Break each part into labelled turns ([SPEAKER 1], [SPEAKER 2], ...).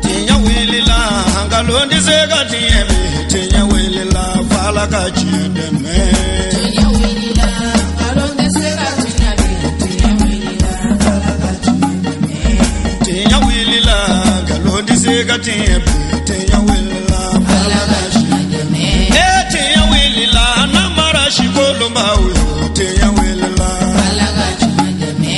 [SPEAKER 1] Tiɲɛ wulila nkalon tɛ se ka tiɲɛ bi tiɲɛ wulila f'Ala ka tiɲɛ dɛmɛ.
[SPEAKER 2] Tiɲɛ wulila nkalon tɛ se ka tiɲɛ bi tiɲɛ wulila f'Ala ka tiɲɛ dɛmɛ.
[SPEAKER 1] Tiɲɛ wulila nkalon tɛ se ka tiɲɛ bi tiɲɛ wulila
[SPEAKER 2] f'Ala ka tiɲɛ dɛmɛ.
[SPEAKER 1] Ee tiɲɛ wulila namara sikolonbaw yo tiɲɛ wulila
[SPEAKER 2] f'Ala ka tiɲɛ dɛmɛ.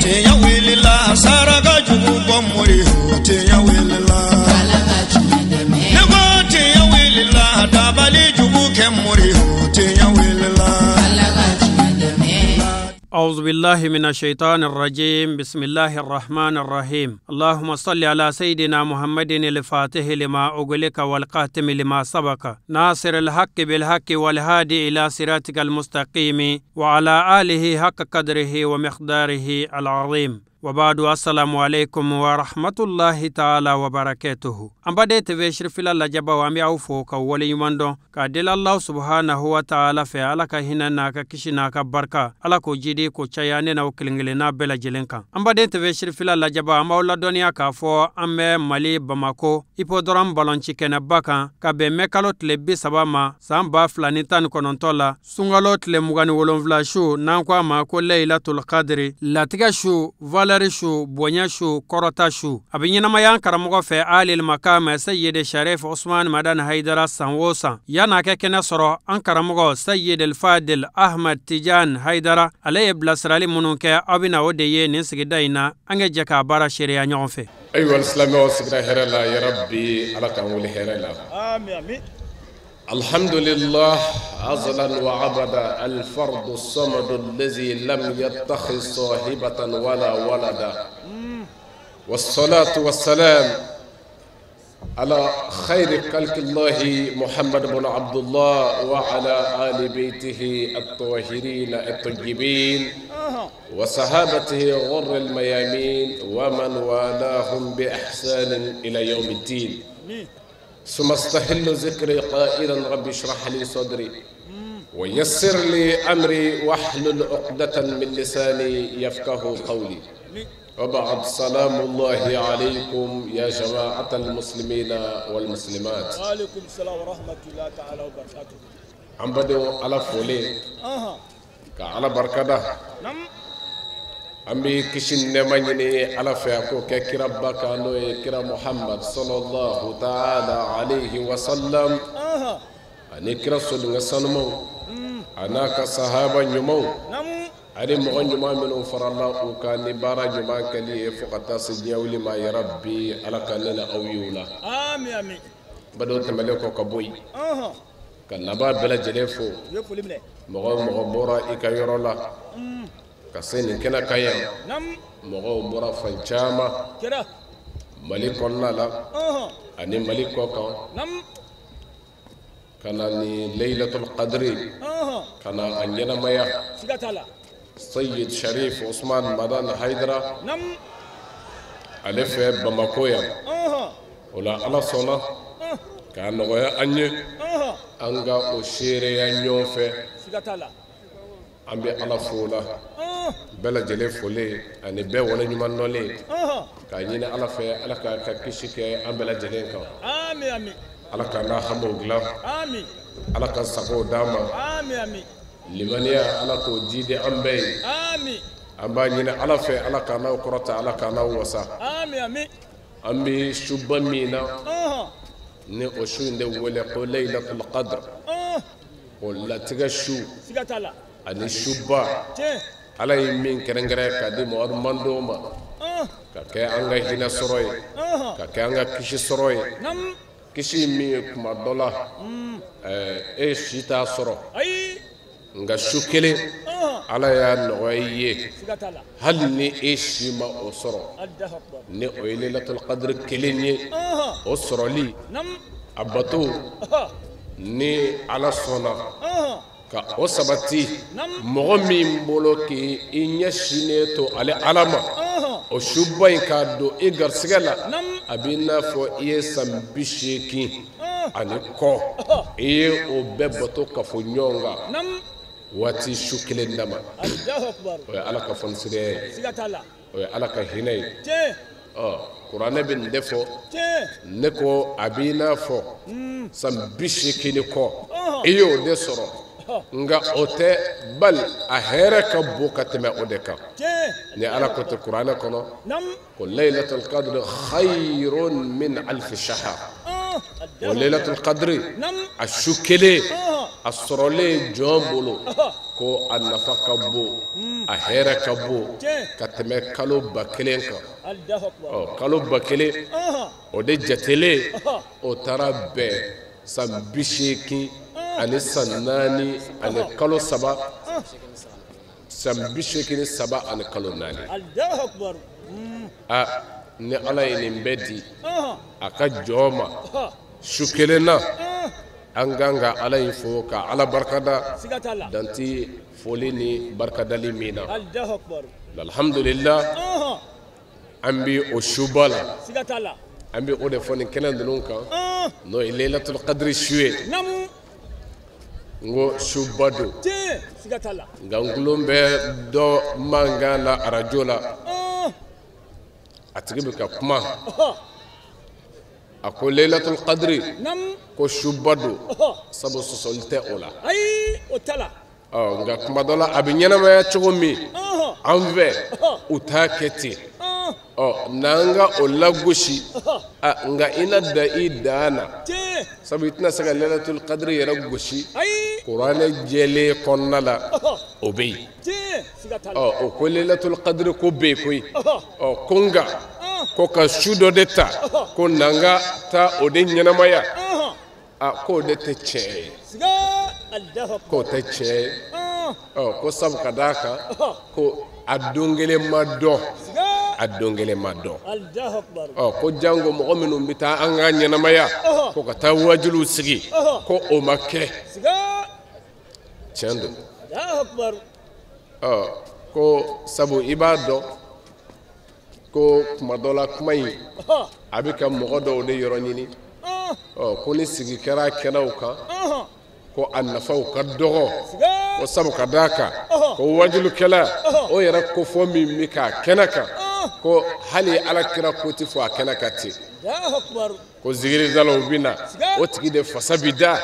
[SPEAKER 1] Tiɲɛ wulila saraka jugu bɔ mori yo tiɲɛ wulila
[SPEAKER 2] f'Ala ka tiɲɛ dɛmɛ.
[SPEAKER 1] Ne ko tiɲɛ wulila dabali jugu kɛ mori yo tiɲɛ wulila
[SPEAKER 2] f'Ala ka tiɲɛ dɛmɛ.
[SPEAKER 3] أعوذ بالله من الشيطان الرجيم. بسم الله الرحمن الرحيم. اللهم صل على سيدنا محمد الفاتح لما أغلق والقاتم لما سبق ناصر الحق بالحق والهادي إلى صراطك المستقيم وعلى آله حق قدره ومقداره العظيم. وبعد، السلام عليكم ورحمة الله تعالى وبركاته. An baden TV Sirifila lajɛbaw, an bɛ aw fo ka waleɲuman dɔn k'a deli Allah subhanahu wa ta'ala fɛ, Ala ka hinɛ n'a ka kisi n'a ka barika, Ala k'o jidi k'o caya ne n'aw kelen kelenna bɛɛ lajɛlen kan. An baden TV Sirifila lajɛbaw, an b'aw ladɔnniya k'a fɔ an bɛ Mali Bamako Hippodrome balonci kɛnɛba kan ka bɛn mɛ kalo tile 30 ma san 2019 la, sunkalo tile 27 su, n'an ko a ma ko Laylatul Qadri, latigɛ su, valeur su, bonya su, kɔrɔta su. A bɛ ɲɛnamaya an karamɔgɔ fɛ Alil Makama Sayyid Sharif Usman Madan Haidara san o san. Yan'a kɛ kɛnɛ sɔrɔ, an karamɔgɔ Sayyid El Fadil Ahmad Tijan Haidara, ale ye bilasirali minnu kɛ, aw bɛna o de ye nin sigida in na. An ka jɛ k'a baara seereya ɲɔgɔn fɛ.
[SPEAKER 4] Ayiwa, silamɛw sigira hɛrɛ la, ya rabbi Ala k'an wuli hɛrɛ la.
[SPEAKER 5] آمين آمين.
[SPEAKER 4] الحمد لله أزلا وأبدا، الفرد الصمد الذي لم يتخذ صاحبة ولا ولدا، والصلاة والسلام على خير خلق الله محمد بن عبد الله وعلى آل بيته الطاهرين الطيبين وصحابته غر الميامين ومن والاهم بإحسان إلى يوم الدين. ثم استهل ذكري قائلا: رب اشرح لي صدري ويسر لي أمري واحلل عقدة من لساني يفقه قولي. وبعد، سلام الله عليكم يا جماعة المسلمين والمسلمات.
[SPEAKER 5] وعليكم السلام ورحمة الله تعالى وبركاته.
[SPEAKER 4] An badenw, Ala folen ka Ala barikada, an bɛ kisi ni nɛɛma ɲini Ala fɛ, a k'o kɛ kiraba kan, n'o ye kira Muhammad sallallahu ta'ala alayhi wa sallam, ani kira sodenkɛ sanumaw, a n'a ka sahaba ɲumanw, ani mɔgɔ ɲuman minnu farala u kan ni baara ɲuman kɛli ye fo ka taa se diɲɛ wuli ma. Ya rabbi, Ala ka ne ni aw ye o la.
[SPEAKER 5] آمين آمين.
[SPEAKER 4] Badenw, tɛmɛlen kɔ ka bɔ yen, ka nabaa bɛɛ lajɛlen fo.
[SPEAKER 5] I ye foli minɛ.
[SPEAKER 4] Mɔgɔ o mɔgɔ bɔra i ka yɔrɔ la ka se nin kɛnɛ kan yan, mɔgɔw bɔra fan caman,
[SPEAKER 5] Kɛra.
[SPEAKER 4] Mali kɔnɔna la ani Mali kɔ kan, ka na ni Laylatul Qadri, ka na a ɲɛnamaya
[SPEAKER 5] Siga t'a la.
[SPEAKER 4] Sayyid Sharif Usman Madan Haidara ale fɛ Bamako yan. O la, Ala sɔnna k'a nɔgɔya an ye, an ka o seereya ɲɔgɔn fɛ.
[SPEAKER 5] Siga t'a la.
[SPEAKER 4] An bɛ Ala fo o la, bɛɛ lajɛlen folen ani bɛɛ waleɲuman dɔnlen, k'a ɲini Ala fɛ, Ala k'a ka kisi kɛ an bɛɛ lajɛlen kan.
[SPEAKER 5] آمين آمين.
[SPEAKER 4] Ala k'an n'a hamiw dilan.
[SPEAKER 5] آمين.
[SPEAKER 4] Ala ka sagow d'an ma.
[SPEAKER 5] آمين آمين.
[SPEAKER 4] Limaniya, Ala k'o jidi an bɛɛ ye.
[SPEAKER 5] آمين.
[SPEAKER 4] An b'a ɲini Ala fɛ, Ala k'an n'aw kɔrɔta, Ala k'an n'aw wasa.
[SPEAKER 5] آمين آمين.
[SPEAKER 4] An bɛ suba min na, ni o su in de wele ko Laylatul Qadr, o latigɛ su
[SPEAKER 5] Siga t'a la.
[SPEAKER 4] ani suba
[SPEAKER 5] Tiɲɛ.
[SPEAKER 4] Ala ye min kɛrɛnkɛrɛn ka di mɔgɔ mandɔw ma, ka kɛ an ka hinɛ sɔrɔ ye, ka kɛ an ka kisi sɔrɔ ye. Kisi min ye, kuma dɔ la e si t'a sɔrɔ,
[SPEAKER 5] Ayi.
[SPEAKER 4] nka su kelen Ala y'a nɔgɔya i ye,
[SPEAKER 5] Siga t'a la.
[SPEAKER 4] hali ni e si ma o sɔrɔ,
[SPEAKER 5] Allahu akbar.
[SPEAKER 4] ni o ye Laylatul Qadr kelen ye, o sɔrɔli, a bato, ni Ala sɔnna ka o sabati mɔgɔ min bolo, k'i i ɲɛsinnen to ale Ala ma, o suba in k'a don i garisɛgɛ la, a b'i n'a fɔ i ye san 80 ani kɔ, i ye o bɛɛ bato ka fɔ ɲɔgɔn kan. Waati su kelen dama. O ye Ala ka fɔnisireya ye. O ye Ala ka hinɛ ye. Ɔ kuranɛ bɛ nin de fɔ. Ne ko a b'i n'a fɔ san 80 kɔ i y'o de sɔrɔ. Nka o tɛ bali a hɛrɛ ka bon ka tɛmɛ o de kan. Ni Ala ko tɛ kuranɛ kɔnɔ ko laylatul qadri khayrun min alfi shahr. O laylatul qadri a su kelen a sɔrɔlen jɔn bolo ko a nafa ka bon a hɛrɛ ka bon ka tɛmɛ kalo 1000 kan. Ɔ kalo 1000 o de jatelen o taara bɛn san 80 ani san 4 ani kalo 3 san 83 ani kalo 4. A ni Ala ye nin bɛɛ di a ka jɔn ma su kelen na an kan ka Ala in fo ka Ala barikada danti foli ni barikadali min na. Alhamdulillah an bi o suba la an bi o de fɔ nin kɛnɛ ninnu kan n'o ye Laylatul Qadri su ye. N ko suba don nka n tulo bɛ dɔ mankan la arajo la a tigi bɛ ka kuma a ko Laylatul Qadri ko suba don sabu sɔsɔli tɛ o la. Ɔ nka kuma dɔ la a bɛ ɲɛnamaya cogo min an fɛ u t'a kɛ ten. Ɔ n'an ka o lagosi a nka i na da i dan na sabu i tɛna se ka Laylatul Qadri yɛrɛ gosi kuranɛ jɛlen kɔnɔna la o bɛ yen. Ɔ o ko Laylatul Qadri ko bɛ yen koyi. Ɔ ko nka ko ka su dɔ de ta ko n'an ka taa o de ɲɛnamaya a k'o de tɛ tiɲɛ ye k'o tɛ tiɲɛ ye. Ɔ ko sabu ka d'a kan ko a don kelen ma dɔn a don kelen ma dɔn. Ɔ ko jango mɔgɔ minnu bɛ taa an ka ɲɛnamaya ko ka taa wajuliw sigi ko o ma kɛ tiɲɛ don. Ɔ ko sabu i b'a dɔn ko kuma dɔ la kuma in a bɛ ka mɔgɔ dɔw de yɔrɔ ɲini. Ɔ ko ni sigi kɛra kɛnɛw kan ko a nafaw ka dɔgɔ ko sabu ka d'a kan ko wajulikɛla o yɛrɛ ko fɔ min bɛ k'a kɛnɛ kan ko hali Ala kira ko tɛ fɔ a kɛnɛ kan ten ko zikiridalaw bɛ na o tigi de fasa bi da.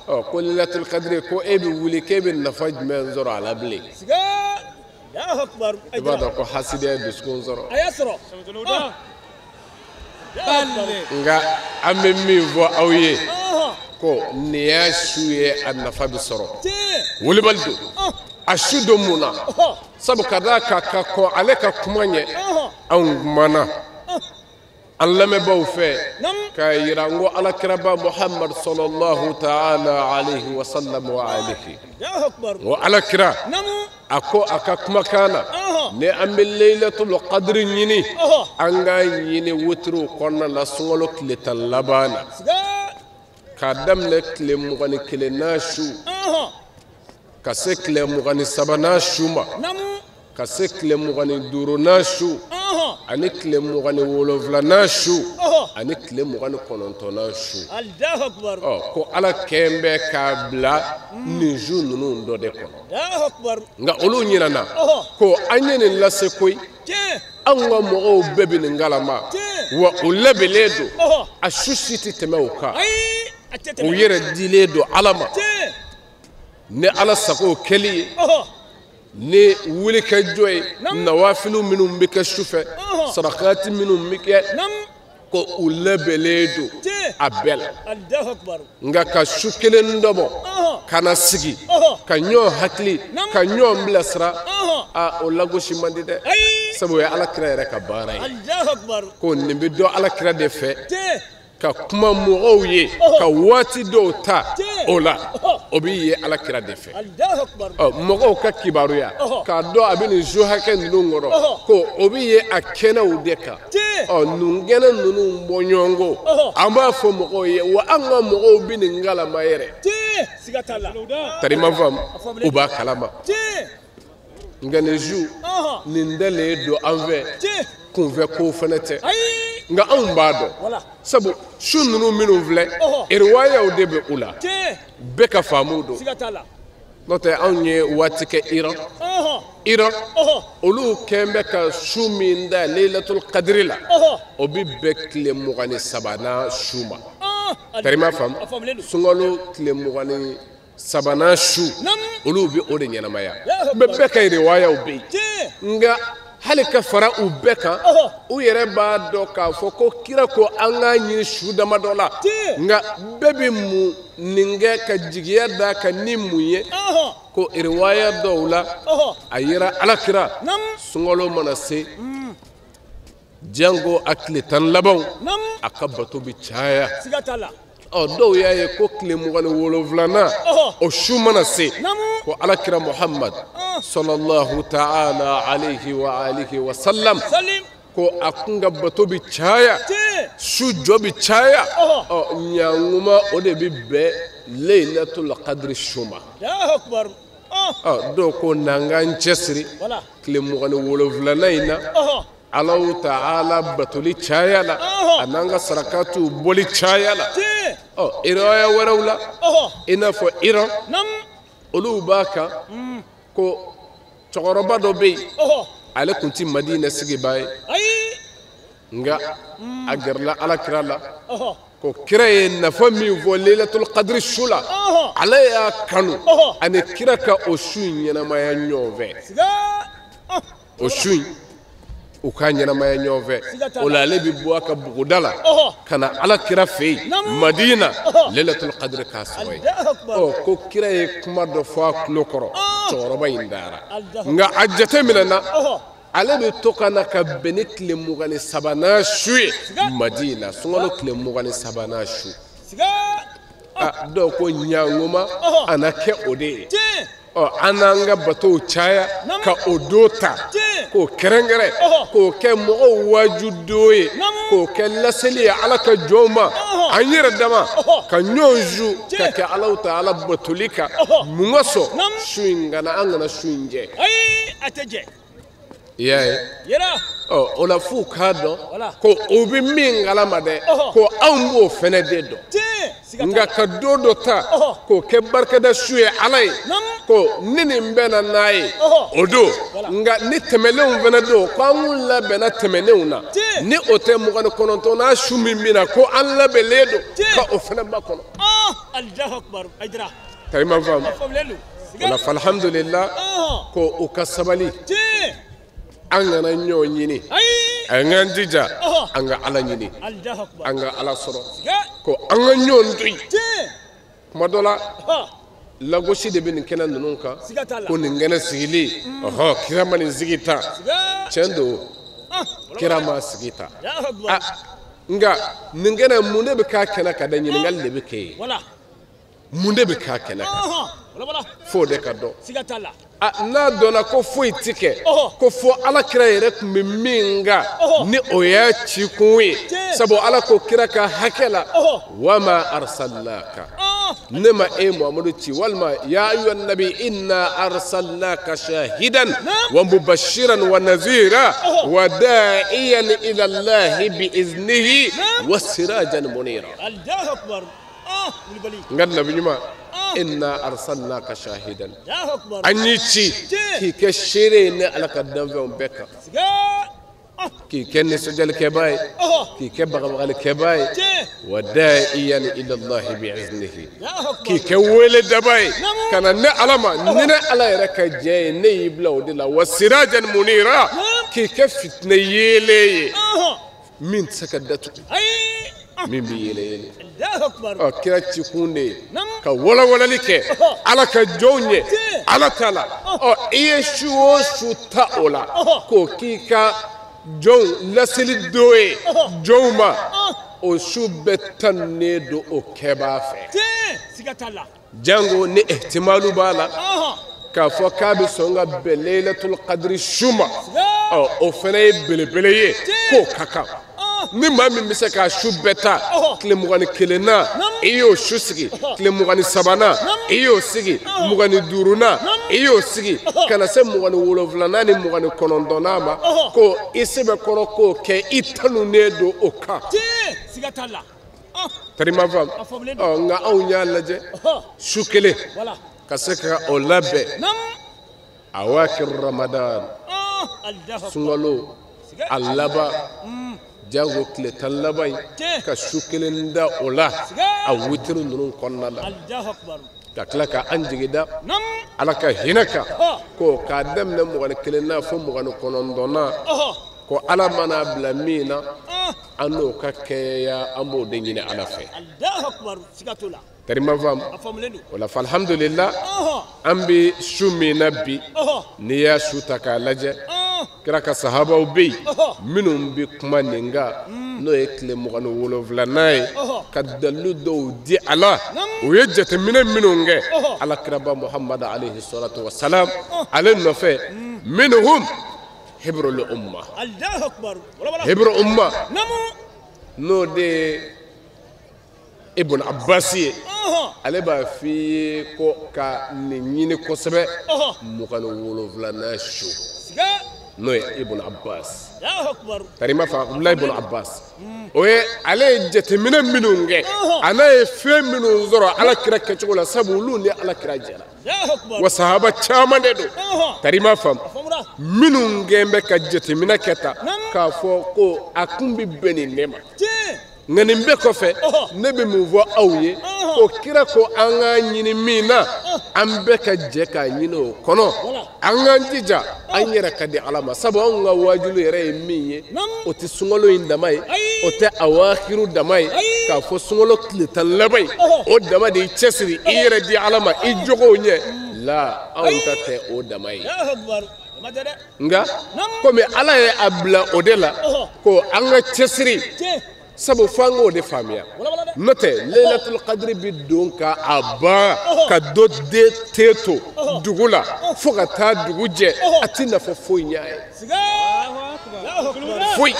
[SPEAKER 4] Ɔ ko Laylatul Qadri ko e bɛ wuli k'e bɛ nafa jumɛn sɔrɔ a la bilen. I b'a dɔn ko hasidiya ye dusukun sɔrɔ. Nka an bɛ min fɔ aw ye ko nin y'a su ye a nafa bɛ sɔrɔ wulibali don a su don mun na sabu ka d'a kan ka kɔn ale ka kuma ɲɛ anw kumana an lamɛnbaaw fɛ k'a yira n ko Ala kiraba Muhammad sallallahu ta'ala alayhi wa sallam wa alihi n ko Ala kira a ko a ka kumakan na ni an bɛ Laylatul Qadri ɲini an k'a ɲini wotiriw kɔnɔna la sunkalo tile 10 laban na k'a daminɛ tile 21 n'a su ka se tile 23 n'a su ma ka se tile 25 n'a su ani tile 27 n'a su ani tile 29 n'a su. Ɔ ko Ala kɛn bɛ k'a bila nin su ninnu dɔ de kɔnɔ nka olu ɲinɛna ko an ye nin lase koyi anw ka mɔgɔw bɛɛ bɛ nin kalama wa u labɛnnen don a su si tɛ tɛmɛ o kan u yɛrɛ dilen don Ala ma ni Ala sago kɛli ye ni wulikajɔ ye nawafiliw minnu bɛ kɛ sufɛ sarakati minnu bɛ kɛ ko u labɛnnen don a bɛɛ la nka ka su kelen dɔbɔ ka na sigi ka ɲɔgɔn hakili ka ɲɔgɔn bilasira a o lagosi man di dɛ sabu o ye Ala kira yɛrɛ ka baara ye ko nin bɛ dɔn Ala kira de fɛ ka kuma mɔgɔw ye ka waati dɔw ta o la o b'i ye Ala kira de fɛ. Ɔ mɔgɔw ka kibaruya k'a dɔn a bɛ nin su hakɛ ninnu kɔrɔ ko o bɛ ye a kɛnɛw de kan. Ɔ nin kɛnɛ ninnu bɔ ɲɔgɔn kɔ an b'a fɔ mɔgɔw ye wa an ka mɔgɔw bɛ nin kalama yɛrɛ. Tari ma faamu u b'a kalama nka nin su nin dalen don an fɛ kunfɛ kow fana tɛ nka anw b'a dɔn sabu su ninnu minnu filɛ eriwayaw de bɛ u la bɛɛ ka faamu don. N'o tɛ anw ye waati kɛ Iran. Iran olu kɛn bɛ ka su min da Laylatul Qadri la, o bɛ bɛn tile 23nan su ma. Tari ma faamu, sunkalo tile 23nan su, olu bɛ o de ɲɛnamaya. Mɛ bɛɛ ka riwayaw bɛ yen, nka hali ka fara u bɛɛ kan, u yɛrɛ b'a dɔn k'a fɔ ko kira ko an k'a ɲini su damadɔ la, nka bɛɛ bɛ mun nin kɛ ka jigiya d'a kan ni mun ye, ko riwaya dɔw la a yira ala kira sunkalo mana se jango a tile 10 labanw, a ka bato bɛ caya. Ɔ dɔw y'a ye ko tile 27nan o su mana se, ko ala kira Muhammad sallallahu ta'ala alayhi wa alihi wa sallam ko a kun ka bato bɛ caya, su jɔ bɛ caya. Ɔ ɲanguma o de bɛ bɛn Laylatul Qadri su ma. Ɔ dɔw ko n'an k'an cɛsiri tile 27nan in na, Alahu ta'ala batoli caya la, a n'an ka sarakatiw bɔli caya la. Ɔ riwaya wɛrɛw la, i n'a fɔ Iran, olu b'a kan ko cɛkɔrɔba dɔ bɛ yen, ale tun tɛ Madina sigibaa ye, nka a gɛrɛla ala kira la, ko kira ye nafa min fɔ Laylatul Qadri su la, ale y'a kanu ani kira ka o su in ɲɛnamaya ɲɔgɔn fɛ. O su in u ka ɲɛnamaya ɲɔgɔn fɛ, o la ale bɛ bɔ a ka buguda la ka na ala kira fɛ yen Madina, Laylatul Qadri k'a sɔrɔ yen. Ɔ ko kira ye kuma dɔ fɔ a tulo kɔrɔ, cɛkɔrɔba in dara, nka a jateminɛna ale bɛ to ka na ka bɛn ni tile 23nan su ye Madina, sunkalo tile 23nan su. Dɔw ko ɲanguma a na kɛ o de ye. Ɔ an n'an ka batow caya ka o don ta k'o kɛrɛnkɛrɛn, k'o kɛ mɔgɔw waaju don ye, k'o kɛ laseli ye ala ka jɔnw ma, an yɛrɛ dama ka ɲɔgɔn su ka kɛ Alahu ta'ala batoli kan. Mun ka sɔn su in kana, an kana su in jɛ.
[SPEAKER 5] Ayi, a tɛ jɛ.
[SPEAKER 4] I y'a ye? Ɔ o la f'u k'a dɔn ko o bɛ min kalama dɛ, ko anw b'o fɛnɛ de dɔn. Nka ka don dɔ ta k'o kɛ barikada su ye ala ye, ko ni nin bɛnna n'a ye o don, nka ni tɛmɛnenw fɛnɛ don, ko an kun labɛnna tɛmɛnenw na, ni o tɛ 29nan su min bɛ na, ko an labɛnlen don ka o fɛnɛ makɔnɔ. Tari ma faamu? O la alhamdulillah, ko u ka sabali, an kana ɲɔgɔn ɲini, an k'an jija an ka ala ɲini, an ka ala sɔrɔ, ko an ka ɲɔgɔn to yen. Kuma dɔ la lagosi de bɛ nin kɛnɛ ninnu kan, ko nin kɛnɛ sigili, ɔhɔ kira ma nin sigi ta. Tiɲɛ don, kira ma sigi ta, nka nin kɛnɛ mun de bɛ k'a kɛnɛ kan dɛ, ɲininkali de bɛ kɛ yen. Mun de bɛ k'a kɛnɛ kan, f'o de ka dɔn. N'a dɔnna ko foyi ti kɛ, ko fo ala kira yɛrɛ tun bɛ min kan ni o y'a cikun ye, sabu ala ko kira ka hakɛ la, wama arsalnaka, ne ma e Muhammadu ci, walima ya ayyuhan nabi inna arsalnaka shahidan wa mubashiran wa nazira wa da'iyan ila Allahi bi iznihi wa sirajan munira. Nka nabi ɲuman, inna arsalnaka shahidan, an y'i ci k'i kɛ seere ye ne ala ka danfɛnw bɛɛ kan, k'i kɛ nisɔndiyalikɛbaa ye, k'i kɛ bagabagalikɛbaa ye, wa da'iyan ila Allahi bi iznihi, k'i kɛ wele daba ye ka na ne ala ma, ni ne ala yɛrɛ ka jɛ ye, ne y'i bila o de la, wa sirajan munira, k'i kɛ fitinɛ yeelen ye min tɛ se ka datugu, min bɛ yɛlɛ yɛlɛ. Ɔ kira cikun de ye ka walawalali kɛ ala ka jɔnw ye ala ta la. Ɔ i ye su o su ta o la k'o k'i ka jɔnw laseli don ye jɔnw ma, o su bɛɛ tanunen don o kɛbaa fɛ. Jango ni ihtimalu b'a la k'a fɔ k'a bɛ sɔn ka bɛn Laylatul Qadri su ma, ɔ o fana ye belebele ye k'o ka kan. Ni maa min bɛ se k'a su bɛɛ ta, tile 21nan i y'o su sigi, tile 23nan i y'o sigi, 25nan i y'o sigi, ka na se 27nan ni 29nan ma, ko i sɛbɛkɔrɔ k'o kɛ i tanunen don o kan. Tari ma faamu? Ɔ nka anw y'a lajɛ su kelen Ka se ka o labɛn awakir Ramadan sunkalo a laban jango tile 10 laban in ka su kelen da o la a witiri ninnu kɔnɔna la ka tila ka an jigi da Ala ka hinɛ kan ko k'a daminɛ 21 na fo 29 na ko Ala mana bila min na an n'o ka kɛya an b'o de ɲini Ala fɛ. Tarima faamu o la alhamdulillah an bɛ su min na bi n'i y'a su ta k'a lajɛ kira ka sahabaw bɛ yen minnu bɛ kuma nin kan n'o ye tile 27nan ye ka dalilu dɔw di a la u ye jateminɛ minnu kɛ Ala kiraba Muhamadu alayhi salatu wa salam ale nɔfɛ minhum hibrul umma hibrul umma n'o de ye Ibn Abbas ye ale b'a f'i ye ko ka nin ɲini kosɛbɛ 27nan su n'o ye Ibn Abbas tarima fa Abdulayi ibn Abbas o ye ale ye jateminɛ minnu kɛ a n'a ye fɛn minnu sɔrɔ Ala kira kɛcogo la sabu olu ni Ala kira jɛra wa sahaba caman de don tarima faamu minnu kɛn bɛ ka jateminɛ kɛ tan k'a fɔ ko a kun bɛ bɛn nin de ma nka nin bɛɛ kɔfɛ ne bɛ mun fɔ aw ye ko kira ko an k'a ɲini min na an bɛɛ ka jɛ k'a ɲini o kɔnɔ an k'an jija an yɛrɛ ka di Ala ma sabu anw ka waajulu yɛrɛ ye min ye o tɛ sunkalo in dama ye o tɛ awakiru dama ye k'a fɔ sunkalo tile 10 laban in o dama de y'i cɛsiri i yɛrɛ di Ala ma i jogow ɲɛ la anw ta tɛ o dama ye. Nka komi Ala ye a bila o de la ko an ka cɛsiri sabu fo an k'o de faamuya n'o tɛ Laylatul Qadri bi don ka a ban ka dɔ den te to dugu la fo ka taa dugu jɛ a ti nafa foyi ɲɛ a ye foyi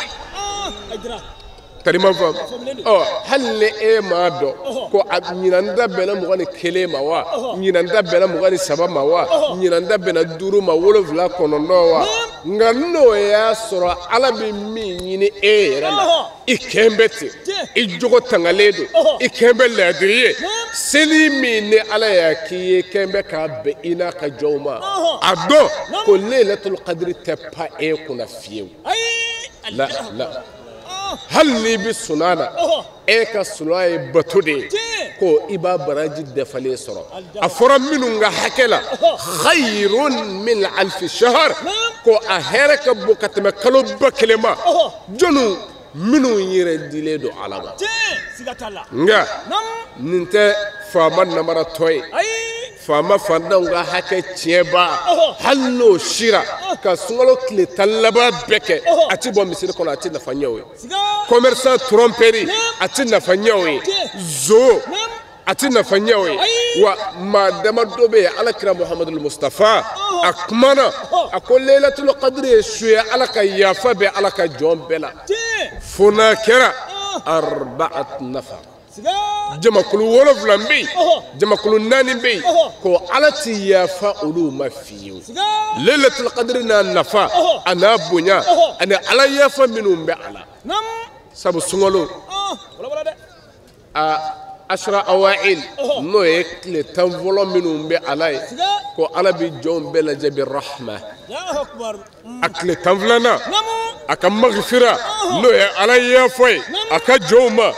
[SPEAKER 4] tarima faamu ɔ hali ni e m'a dɔn ko a ɲinan ta bɛnna 21 ma wa ɲinan ta bɛnna 23 ma wa ɲinan ta bɛnna 5 ma 7 9 wa nka n'o y'a sɔrɔ Ala bɛ min ɲini e yɛrɛ la i kɛn bɛ ten i jogo tangalen don i kɛn bɛ laadiri ye seli min ni Ala y'a k'i ye kɛn bɛ k'a bɛn i n'a ka jɔnw ma a dɔn ko Laylatul Qadri tɛ pan e kunna fiyewu la la hali n'i bɛ sunaa na e ka sunaa ye bato de ye ko i b'a baraji dafalen sɔrɔ a fɔra minnu ka hakɛ la khayrun min alfi shahr ko a hɛrɛ ka bon ka tɛmɛ kalo 1000 ma jɔnniw minnu yɛrɛ dilen don Ala ma nka nin tɛ faama namaratɔ ye faama fantanw ka hakɛ tiɲɛba hali n'o sira ka sunkalo tile 10 laban bɛɛ kɛ a ti bɔ misiri kɔnɔ a ti nafa ɲɛ o ye commerçant trompeur a ti nafa ɲɛ o ye zo a ti nafa ɲɛ o ye wa maa damadɔ bɛ yen Ala kira Muhamadul Mustafa a kumana a ko Laylatul Qadri ye su ye Ala ka yafa bɛ Ala ka jɔn bɛɛ la fo n'a kɛra arba'at nafar jamakulu 7 bɛ yen jamakulu 4 bɛ yen ko Ala ti yafa olu ma fiyewu Laylatul Qadri n'a nafa a n'a bonya ani Ala yafa minnu bɛ a la sabu sunkalo a ashra awail n'o ye tile 10 fɔlɔ minnu bɛ a la ye ko Ala bɛ jɔnw bɛɛ lajɛ bi rahma a tile 12nan a ka magfira n'o ye Ala yafa ye a ka jɔnw ma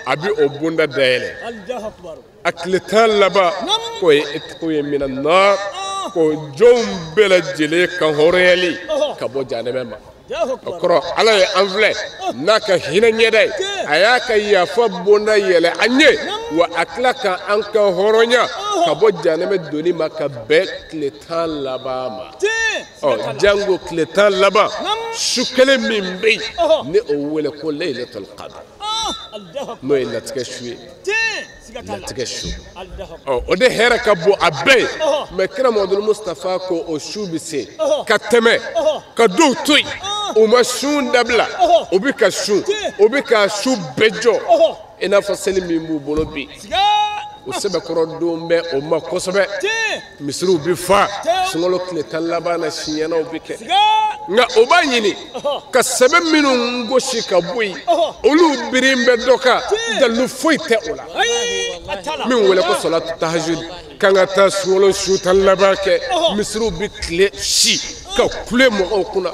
[SPEAKER 4] a bɛ o bonda dayɛlɛ a tile 10 laban k'o ye itqu ye minan nar ko jɔnw bɛɛ lajɛlen kan hɔrɔnyali ka bɔ jahanama ma o kɔrɔ Ala ye an filɛ n'a ka hinɛ ɲɛda ye a y'a ka yafa bonda yɛlɛ an ye wa a tila ka an kan hɔrɔnya ka bɔ jahanama donni ma ka bɛn tile 10 laban ma ɔ jango tile 10 laban su kelen min bɛ yen ni o wele ko Laylatul Qadr n'o ye latigɛ su ye latigɛ su ɔ o de hɛrɛ ka bon a bɛɛ ye mɛ kira Muhamadu Mustafa ko o su bɛ se ka tɛmɛ ka dɔw to yen u ma sun dabila u bɛ ka sun u bɛ ka su bɛɛ jɔ i n'a fɔ seli min b'u bolo bi o sɛbɛkɔrɔ don bɛ o ma kosɛbɛ misiriw bɛ fa sunkalo tile 10 laban na siɲɛnaw bɛ kɛ nka o b'a ɲini ka sɛbɛn minnu gosi ka bɔ yen olu birin bɛ dɔ kan dalilu foyi tɛ o la. Min wele ko salatu tahajjud kan ka taa sunkalo su tan laban kɛ misiriw bɛ tile si ka kule mɔgɔw kunna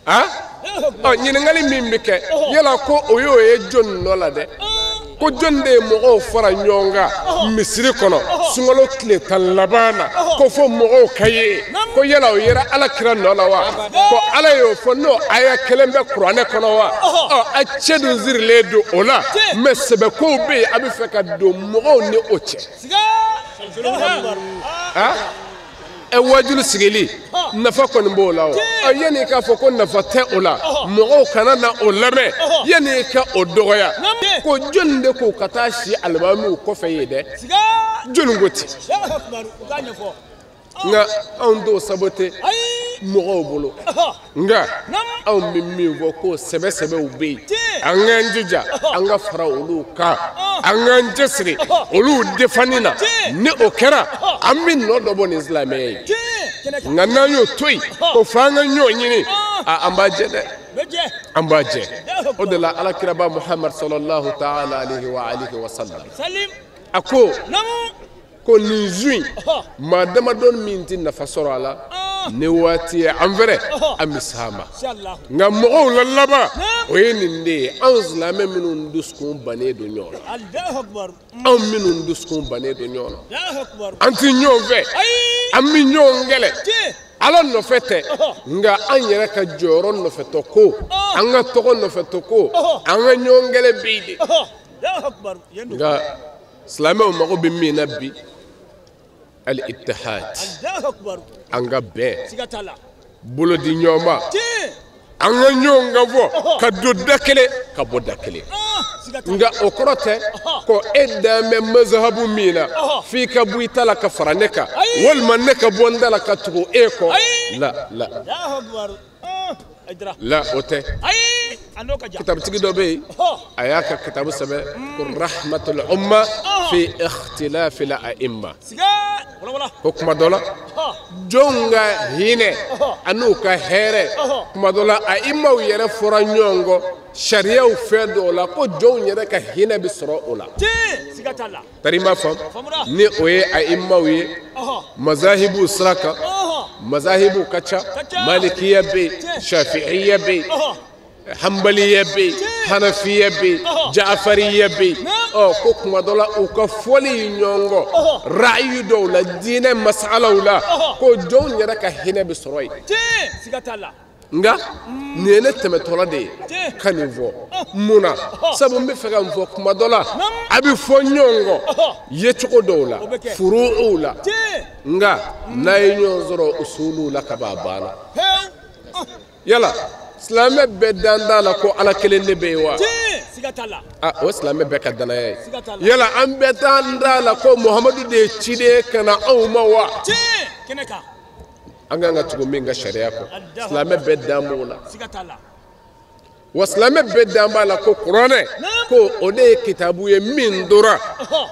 [SPEAKER 4] a ɔ ɲininkali min bɛ kɛ yala ko o y'o ye jɔnni nɔ la dɛ ko jɔnni de ye mɔgɔw fara ɲɔgɔn kan misiri kɔnɔ sunkalo tile tan laban na ko fo mɔgɔw ka ye ko yala o yera ala kira nɔ la wa ko ala y'o fɔ n'o aya kelen bɛ kuranɛ kɔnɔ wa ɔ a cɛ dun sirilen don o la mɛ sɛbɛkow bɛ yen a bɛ fɛ ka don mɔgɔw ni o cɛ a wajulu sigili nafa kɔni b'o la o yanni i k'a fɔ ko nafa tɛ o la mɔgɔw kana na o lamɛn yanni i ka o dɔgɔya ko jɔnni de ko ka taa si alimamiw kɔfɛ yen dɛ jɔnni ko ten nka anw t'o sabote mɔgɔw bolo nka anw bɛ min fɔ ko sɛbɛ sɛbɛw bɛ yen an k'an jija an ka fara olu kan an k'an cɛsiri olu defanni na ni o kɛra an bɛ nɔ dɔ bɔ nin silamɛya ye nka n'an y'o to yen ko f'an ka ɲɔgɔn ɲini a an b'a jɛ dɛ an b'a jɛ o de la alakiraba Muhammad sallallahu ta'ala alayhi wa alihi wa sallam a ko ko nin zu in maa damadɔni min tɛ nafa sɔrɔ a la ni waati ye an fɛrɛ an bɛ s'a ma nka mɔgɔw la laban o ye nin de ye anw silamɛ minnu dusukun bannen don ɲɔgɔn na anw minnu dusukun bannen don ɲɔgɔn na an tɛ ɲɔgɔn fɛ an bɛ ɲɔgɔn kɛlɛ ala nɔfɛ tɛ nka an yɛrɛ ka jɔyɔrɔ nɔfɛtɔ ko an ka tɔgɔ nɔfɛtɔ ko an ka ɲɔgɔn kɛlɛ bɛ yen de nka silamɛw mago bɛ min na bi al-ittihad an ka bɛn bolo di ɲɔgɔn ma an ka ɲɔgɔn kan fɔ ka don da kelen ka bɔ da kelen nka o kɔrɔ tɛ ko e dan bɛ mazahabu min na f'i ka bɔ i ta la ka fara ne kan walima ne ka bɔ n ta la ka tugu e kɔ la la la o tɛ kitabutigi dɔ bɛ yen a y'a ka kitabu sɛbɛn ko rahmatul umma fi ikhtilafi al a'imma ko kuma dɔ la jɔnw ka hinɛ an'u ka hɛrɛ kuma dɔ la a'immaw yɛrɛ fɔra ɲɔgɔn kɔ sariyaw fɛn dɔw la ko jɔnw yɛrɛ ka hinɛ bɛ sɔrɔ o la tari ma faamu ni o ye a'immaw ye mazahibuw sira kan mazahibuw ka ca malikiya bɛ yen shafi'iya bɛ yen hanbaliya bɛ yen hanafiya bɛ yen jaafariya bɛ yen ɔ ko kuma dɔ la u ka fɔli ɲɔgɔn kɔ ra'ayi dɔw la diinɛ masalaw la ko jɔnw yɛrɛ ka hinɛ bɛ sɔrɔ yen nka nin ye ne tɛmɛtɔla de ye ka nin fɔ mun na sabu n bɛ fɛ ka nin fɔ kuma dɔ la a bɛ fɔ ɲɔgɔn kɔ yecogo dɔw la furuw la nka n'a ye ɲɔgɔn sɔrɔ usuluw la ka ban a banna yala silamɛ bɛɛ dan t'a la ko ala kelen de bɛ yen wa a o silamɛ bɛɛ ka danaya ye yala an bɛɛ dan t'a la ko Muhamadu de ye ciden ye ka na anw ma wa an kan ka tugu min ka sariya kɔ silamɛ bɛɛ dan b'o la wa silamɛ bɛɛ dan b'a la ko kuranɛ ko o de ye kitabu ye min dora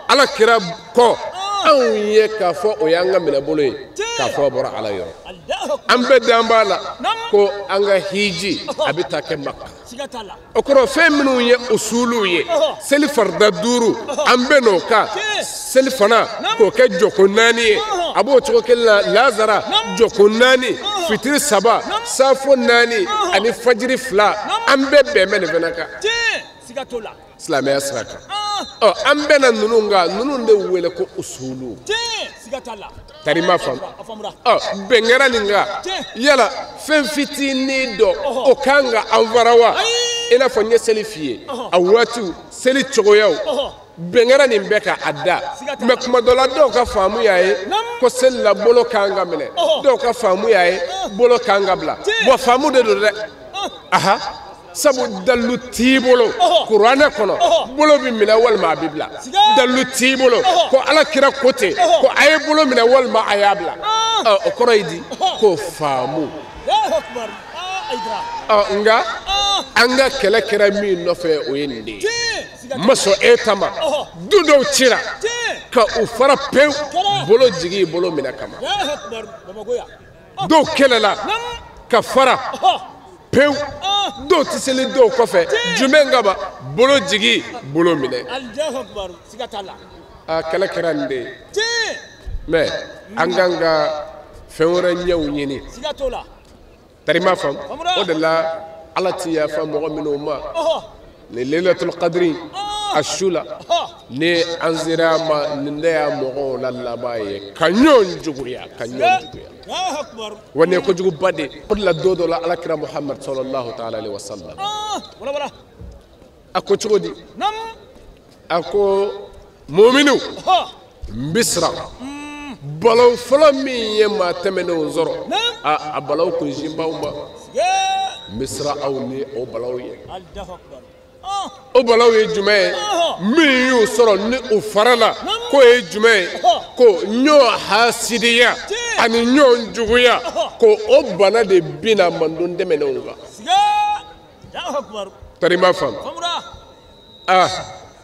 [SPEAKER 4] ala kira kɔ anw ye k'a fɔ o y'an ka minɛbolo ye k'a fɔ a bɔra ala yɔrɔ an bɛɛ dan b'a la ko an ka hiji a bɛ taa kɛ Maka o kɔrɔ fɛn minnu ye usuluw ye seli farida 5 an bɛ n'o kan seli fana k'o kɛ jɔko 4 ye a b'o cogo kelen na lazara jɔko 4 fitiri 3 safo 4 ani fajiri 2 an bɛɛ bɛn bɛ nin fana kan silamɛya sira kan ɔ an bɛna ninnu kan ninnu de wele ko usulu tari ma faamu ɔ bɛn kɛra nin kan yala fɛn fitinin dɔ o kan ka an fara wa i n'a fɔ n ye seli f'i ye a waatiw seli cogoyaw bɛn kɛra nin bɛɛ kan a da mɛ kuma dɔ la dɔw ka faamu y'a ye ko seli la bolo kan ka minɛ dɔw ka faamu y'a ye bolo kan ka bila wa faamu de don dɛ aha sabu dalu t'i bolo kuranɛ kɔnɔ bolo bɛ minɛ walima a bɛ bila dalu t'i bolo ko ala kira ko ten ko a ye bolo minɛ walima a y'a bila o kɔrɔ ye di ko faamu ɔ nka an ka kɛlɛ kɛra min nɔfɛ o ye nin de ye n ma sɔn e ta ma du dɔw cira ka u fara pewu bolo jigi bolo minɛ kama dɔw kɛlɛla ka fara pewu dɔw tɛ seli dɔw kɔfɛ jumɛn kama bolo jigi bolo minɛ A kɛlɛ kɛra nin de ye. Mais an kan ka fɛn wɛrɛ ɲɛw ɲini. Tari m'a faamu. O de la Ala ti yafa mɔgɔ minnu ma. Ni Laylatul Qadri a su la ni an sera a ma nin de y'a mɔgɔw la laban ye ka ɲɔgɔn juguya ka ɲɔgɔn juguya. Wa nin ye kojuguba de ye. O de la don dɔ la Ala kira Muhammad sallallahu ta'ala alayhi wa sallam. A ko cogo di? A ko muminu n bɛ siran balawu fɔlɔ min ye maa tɛmɛnenw sɔrɔ a balawu kun sin b'aw ma n bɛ siran aw ni o balawu ye. O balawu ye jumɛn ye? Min y'u sɔrɔ ni u fara la k'o ye jumɛn ye? Ko ɲɔgɔn hasidiya ani ɲɔgɔn juguya ko o bana de binna manden tɛmɛnenw kan. Tari m'a faamu. Ah,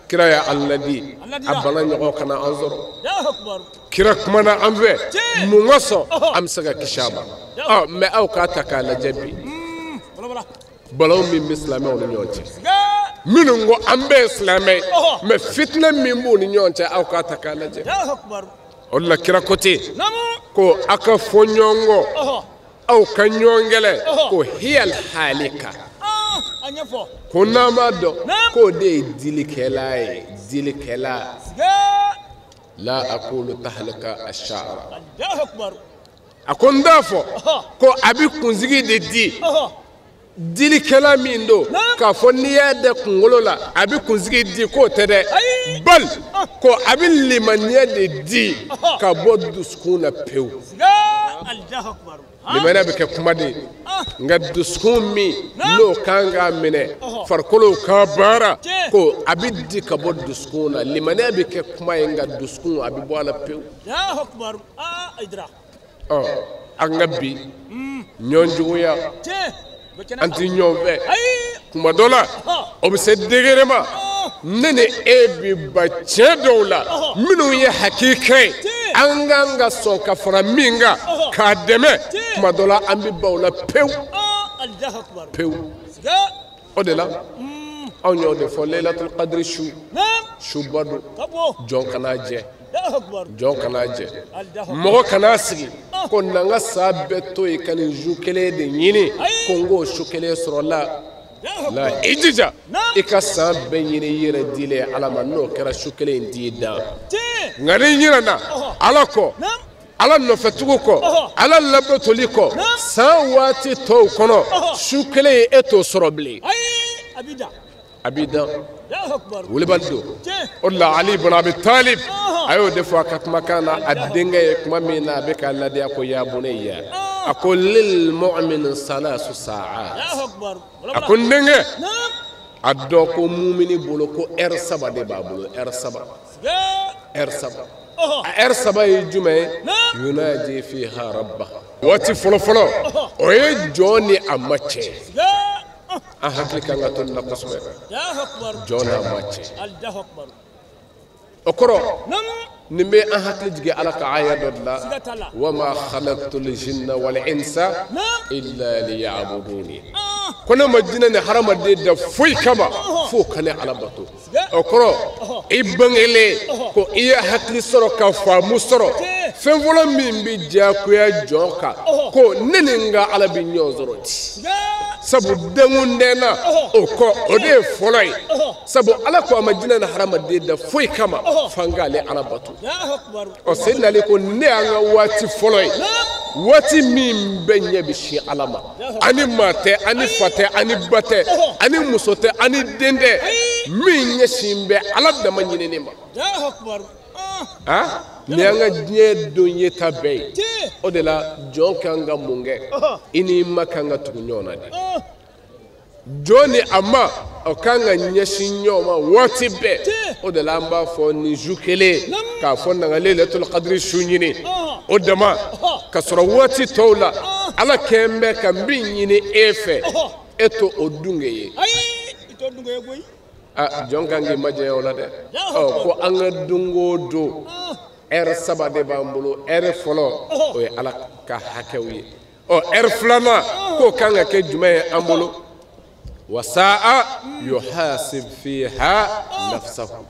[SPEAKER 4] kira ya an ladi a bana ɲɔgɔn kana an sɔrɔ. Kira kumana an fɛ mun ka sɔn an bɛ se ka kisi a ma. Ɔ mɛ aw k'a ta k'a lajɛ bi. Balawu min bɛ silamɛw ni ɲɔgɔn cɛ. Minnu ko an bɛɛ ye silamɛ ye mɛ fitinɛ min b'u ni ɲɔgɔn cɛ aw k'a ta k'a lajɛ. O de la kira ko ten ko aw ka fɔ ɲɔgɔn kɔ aw ka ɲɔgɔn kɛlɛ ko hiyal halika. Ko n'an m'a dɔn k'o de ye dilikɛla ye dilikɛla. La akulu tahlika ashara. A ko n t'a fɔ ko a bɛ kunsigi de di. Dilikɛla min don k'a fɔ n'i y'a da kunkolo la a bɛ kunsigi di k'o tɛ dɛ. Bali ko a bɛ limaniya de di ka bɔ dusukun na pewu. Limaniya bɛ kɛ kuma de ye nka dusukun min n'o kan k'a minɛ farikolo ka baara ko a bɛ di ka bɔ dusukun na limaniya bɛ kɛ kuma ye nka dusukun a bɛ bɔ a la pewu. Ɔ an ka bi ɲɔgɔn juguya an ti ɲɔgɔn fɛ kuma dɔ la o bɛ se degré ma ne ni e bi ba tiɲɛ dɔw la minnu ye hakika ye an kan ka sɔn ka fara min kan k'a dɛmɛ kuma dɔ la an bɛ ban o la pewu pewu. O de la anw y'o de fɔ Laylatul Qadri su suba don jɔn kana jɛ jɔn kana jɛ mɔgɔ kana sigi ko na n ka sa bɛɛ to yen ka nin su kelen de ɲini ko n k'o su kelen sɔrɔ la la i jija i ka san bɛɛ ɲini i yɛrɛ dilen Ala ma n'o kɛra su kelen in t'i dan nka n'i ɲinɛna Ala kɔ Ala nɔfɛtugu kɔ Ala labatoli kɔ san waati tɔw kɔnɔ su kelen e t'o sɔrɔ bilen a b'i dan wulibali don. O de la Ali ibn Abi Talib a y'o de fɔ a ka kumakan na a denkɛ ye kuma min na a bɛ k'a ladiya ko ya bunayya a ko lil mu'min salasu sa'at a ko n denkɛ a dɔn ko mumini bolo ko ɛri saba de b'a bolo ɛri saba ɛri saba a ɛri saba ye jumɛn ye? Yunaji fiha rabba waati fɔlɔfɔlɔ o ye jɔn ni a ma cɛ. An hakili kan ka to nin na kosɛbɛ jɔn n'a ma cɛ. O kɔrɔ nin bɛ an hakili jigin Ala ka aya dɔ de la wa ma khalaqtul jinna wal insa illa liya'buduni ko ne ma jinɛ ni hadamaden da foyi kama f'o ka ne Ala bato. O kɔrɔ i bangelen ko i ye hakili sɔrɔ ka faamu sɔrɔ fɛn fɔlɔ min bɛ diyagoya jɔn kan ko ne ni n ka Ala bɛ ɲɔgɔn sɔrɔ di sabu denkun na o kɔ o de ye fɔlɔ ye sabu Ala ko a ma jinɛ ni hadamaden da foyi kama f'an k'ale Ala bato. Ɔ Seydina Ali ko ne y'an ka waati fɔlɔ ye waati min bɛɛ ɲɛ bɛ sin Ala ma ani maa tɛ ani fa tɛ ani ba tɛ ani muso tɛ ani den tɛ min ɲɛsin bɛ Ala dama ɲinini ma. Ah, nin y'an ka diɲɛ don yeta bɛɛ ye. O de la jɔn kan ka mun kɛ i ni ma kan ka tugu ɲɔgɔn na de. Jɔn ni a ma o kan ka ɲɛsin ɲɔgɔn ma waati bɛɛ. O de la an b'a fɔ nin su kelen k'a fɔ na ka Laylatul Qadri su ɲini o dama ka sɔrɔ waati tɔw la Ala kɛn bɛ ka min ɲini e fɛ e t'o o dunge ye. Ah, jɔn kan k'i majanya o la dɛ. Ɔ ko an ka don o don ɛri saba de b'an bolo ɛri fɔlɔ o ye Ala ka hakɛw ye ɔ ɛri filanan k'o kan ka kɛ jumɛn ye an bolo? Wa sa'a yuhasib fiha nafsahu.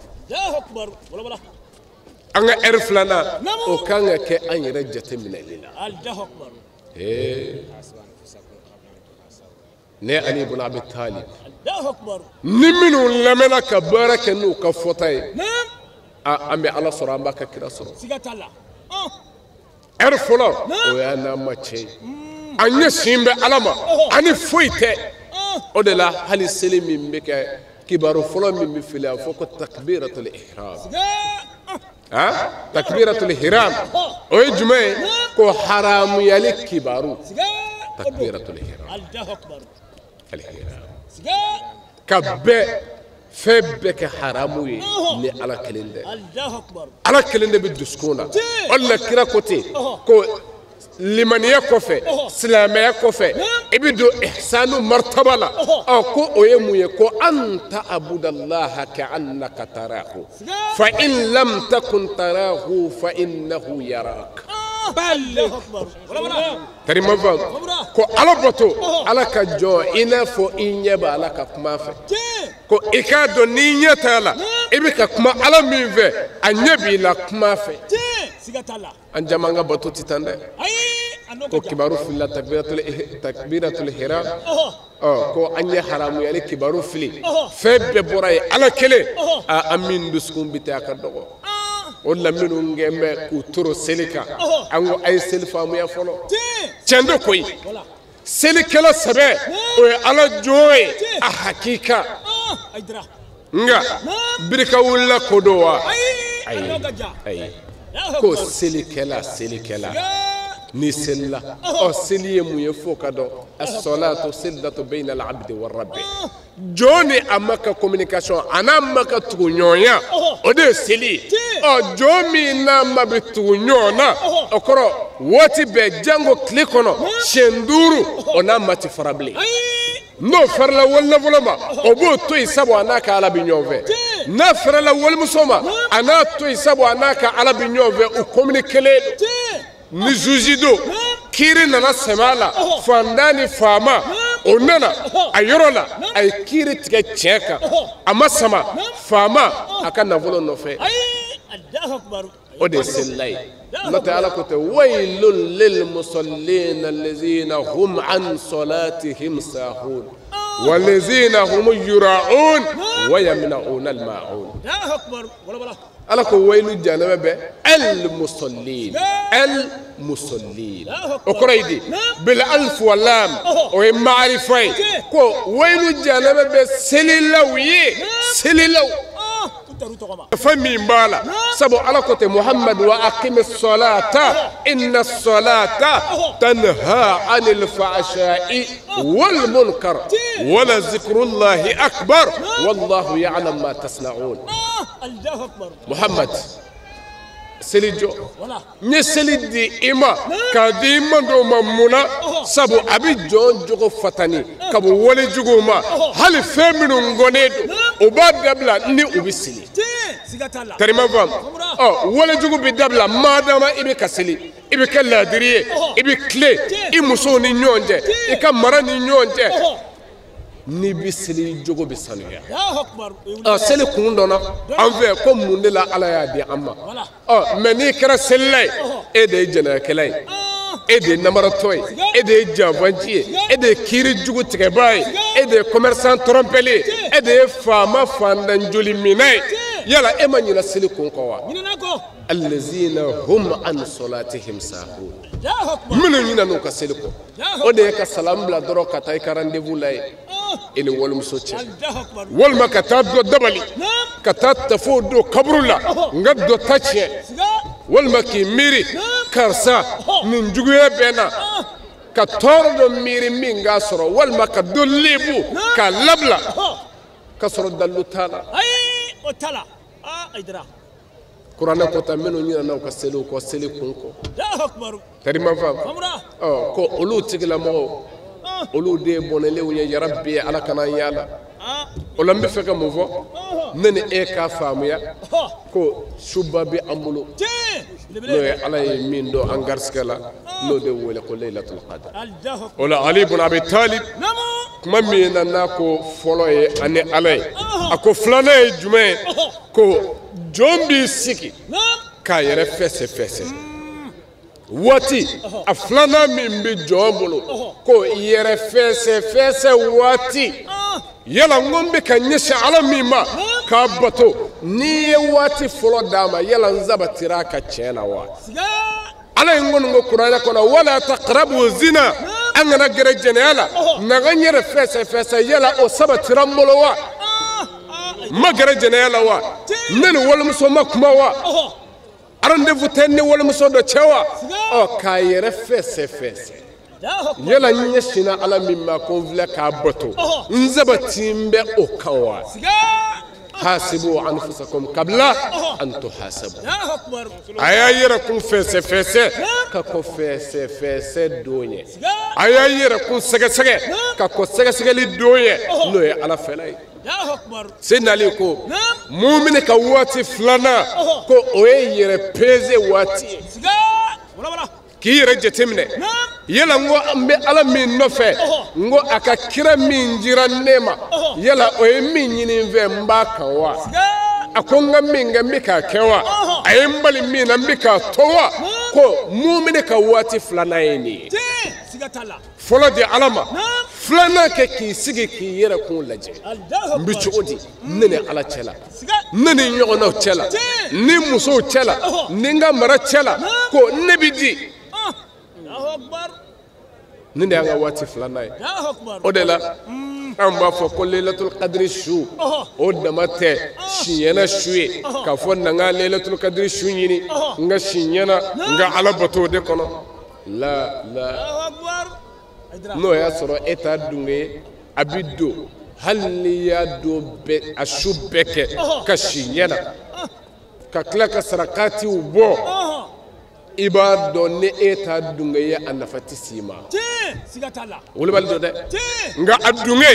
[SPEAKER 4] An ka ɛri filanan o kan ka kɛ an yɛrɛ jateminɛli la. Ne Ali ibn Abi Talib ni minnu lamɛnna ka baara kɛ n'u ka fɔta ye, an bɛ Ala sɔrɔ, an b'a ka kira sɔrɔ. Ɛri fɔlɔ o y'a n'an ma cɛ ye, an ɲɛsin bɛ Ala ma, ani foyi tɛ. O de la hali seli min bɛ kɛ, kibaru fɔlɔ min bɛ fili, a fɔ ko takbiratul ihram. Takbiratul ihram o ye jumɛn ye? Ko haramuyali kibaru. Takbiratul ihram. Ka bɛɛ fɛn bɛɛ kɛ haramu ye ni Ala kelen tɛ. Ala kelen de bɛ dusukun na. O de la kira ko ten ko limaniya kɔfɛ, silamɛya kɔfɛ, i bɛ don ihsanu martaba la. Ɔ ko o ye mun ye? Ko an ta'budallaha ka'annaka tarahu fa in lam takun tarahu fa innahu yarak. Tari ma faamu ko Ala bato, Ala ka jɔ i n'a fɔ i ɲɛ bɛ Ala ka kuma fɛ. Ko i k'a dɔn n'i ɲɛ t'a la, i bɛ ka kuma Ala min fɛ, a ɲɛ b'i la kuma fɛ. An caman ka bato tɛ tan dɛ. Ko kibaru filila takbiratul ihram. Ɔ ko an ye haramuyali kibaru fili, fɛn bɛɛ bɔra yen Ala kelen. A an min dusukun bɛ ten, a ka dɔgɔ. O de la minnu kɛn bɛ k'u toro seli kan, an ko a ye seli faamuya fɔlɔ. Tiɲɛ don koyi, selikɛla sɛbɛ o ye Ala jɔn ye a hakika. Nka birika wulila ko don wa? Ayi, ayi. Ko selikɛla, selikɛla ni selila, ɔ seli ye mun ye f'o ka dɔn. As-salatu sillatu bayna al-abdi war-rabbi. Jɔn ni a ma ka communication, a n'a ma ka tugu ɲɔgɔnya, o de ye seli ye. Ɔ jɔn min n'a ma bɛ tugu ɲɔgɔn na, o kɔrɔ waati bɛɛ jango tile kɔnɔ siɲɛ 5, o n'a ma ti fara bilen. N'o farala walinafolo ma, o b'o to yen sabu a n'a ka Ala bɛ ɲɔgɔn fɛ. N'a farala walimuso ma, a n'a to yen sabu a n'a ka Ala bɛ ɲɔgɔn fɛ, u communiquelen don. Ni zuzi don, kiiri nana sɛmɛ a la, fantan ni faama, o nana a yɔrɔ la, a ye kiiri tigɛ tiɲɛ kan, a ma sama faama a ka nafolo nɔfɛ. O de ye selila ye. N'o tɛ Ala ko tɛ waylun lil musallina allazina hum an salatihim sahun walazina hum yura'un wa yamna'una al-ma'un. Ala ko wayilu janaba bɛ al musallin, al musallin. O kɔrɔ ye di? Bil alif wa lam, o ye maarifa ye. Ko wayilu janaba bɛ selilaw ye, selilaw. Fɛn min b'a la, sabu Ala ko tɛ Muhammad wa aqimi salata inna salata tanha anil fahsha'i wal munkar wala zikrullahi akbar wallahu ya'lam ma tasna'un. Muhammad seli jɔ, n ye seli di i ma k'a di i ma dɔw ma mun na? Sabu a bɛ jɔn jogo fatani ka bɔ wale juguw ma, hali fɛn minnu ngɔnnen don o b'a dabila ni u bɛ seli. Tarima faamu? Ɔ wale jugu bɛ dabila maadama i bɛ ka seli, i bɛ kɛ laadiri ye, i bɛ tilen i musow ni ɲɔgɔn cɛ, i ka mara ni ɲɔgɔn cɛ. N'i bɛ seli, jogo bɛ sanuya. Ɔ seli kun dɔnna an fɛ ko mun de la Ala y'a di an ma. Ɔ mɛ n'i kɛra selila ye, e de ye jɛnɛyakɛla ye, e de ye namaratɔ ye, e de ye janfanci ye, e de ye kiiri jugu tigɛbaa ye, e de ye commerçant trompeli ye, e de ye faama fantan joli minɛ ye. Yala e ma ɲinɛ seli kun kɔ wa? Allazina hum an salatihim sahun. Minnu ɲinɛna u ka seli kɔ, o de ye ka salamu bila dɔrɔn ka taa i ka rendez-vous la yen i ni walimuso cɛ, walima ka taa dɔ dabali, ka taa tafow don kaburu la n ka dɔ ta tiɲɛ, walima k'i miiri karisa nin juguya bɛ n na, ka tɔɔrɔ dɔ miiri min k'a sɔrɔ, walima ka dɔ lebu k'a labila k'a sɔrɔ dalilu t'a la. Kuranɛ ko ta minnu ɲinɛna u ka seliw kɔ, seli kun kɔ. Tari ma faamu? Ɔ ko olu tigilamɔgɔw, olu de ye bɔnɛlenw ye. Yarabi Ala kana an y'a la. O la n bɛ fɛ ka mun fɔ? Ne ni e k'a faamuya ko suba bɛ an bolo, n'o ye Ala ye min don an garisigɛ la, n'o de wele ko Laylatul Qadr. O la Ali ibn Abi Talib kuma min na n'a ko fɔlɔ ye ani Ala ye, a ko filanan ye jumɛn ye? Ko jɔn b'i sigi K'a yɛrɛ fɛsɛ fɛsɛ waati a filanan min bɛ jɔn bolo ko yɛrɛ fɛsɛ fɛsɛ waati yala n ko n bɛ ka ɲɛsin ala min ma k'a bato n'i ye waati fɔlɔ d'a ma yala n sabatira a ka tiɲɛ na wa ala ye n kɔni ko kuranɛ kɔnɔ wala taqrabu zina an kana gɛrɛ jɛnɛya la na ka n yɛrɛ fɛsɛ fɛsɛ yala o sabatira n bolo wa n ma gɛrɛ jɛnɛya la wa ne ni walimuso ma kuma wa rendez-vous tɛ ni walimuso dɔ cɛ wa ɔ k'a yɛrɛ fɛsɛ fɛsɛ yala n ɲɛsinna ala min ma ko n filɛ k'a bato n sabati n bɛ o kan wa hasibu anfusakum kabla an tuhasabu a y'a yɛrɛ kun fɛsɛ fɛsɛ ka kɔ fɛsɛ fɛsɛ don ɲɛ a y'a yɛrɛ kun sɛgɛsɛgɛ ka kɔ sɛgɛsɛgɛli don ɲɛ n'o ye ala fɛla ye Seydina Ali ko mumini ka waati filanan ko o ye yɛrɛ peze waati ye k'i yɛrɛ jateminɛ yala n ko n bɛ ala min nɔfɛ n ko a ka kira min jira ne ma yala o ye min ɲini n fɛ n b'a kan wa a ko n ka min kɛ n bɛ k'a kɛ wa a ye n bali min na n bɛ k'a to wa ko mumini ka waati filanan ye nin ye fɔlɔ di ala ma filanan kɛ k'i sigi k'i yɛrɛ kun lajɛ n bɛ cogo di ne ni ala cɛ la ne ni ɲɔgɔnnaw cɛ la ni musow cɛ la ni n ka mara cɛ la ko ne bɛ di nin de y'an ka waati filanan ye o de la an b'a fɔ ko lelatul kadiri su o dama tɛ siɲɛna su ye k'a fɔ na n ka lelatul kadiri su ɲini n ka siɲɛna n ka ala bato o de kɔnɔ la la n'o y'a sɔrɔ e t'a dunge ye a bi don hali n'i y'a don bɛɛ a su bɛɛ kɛ ka si ɲɛ na ka tila ka sarakatiw bɔ i b'a dɔn ni e t'a dunge ye a nafa tɛ s'i ma wulibali don dɛ nka a dunge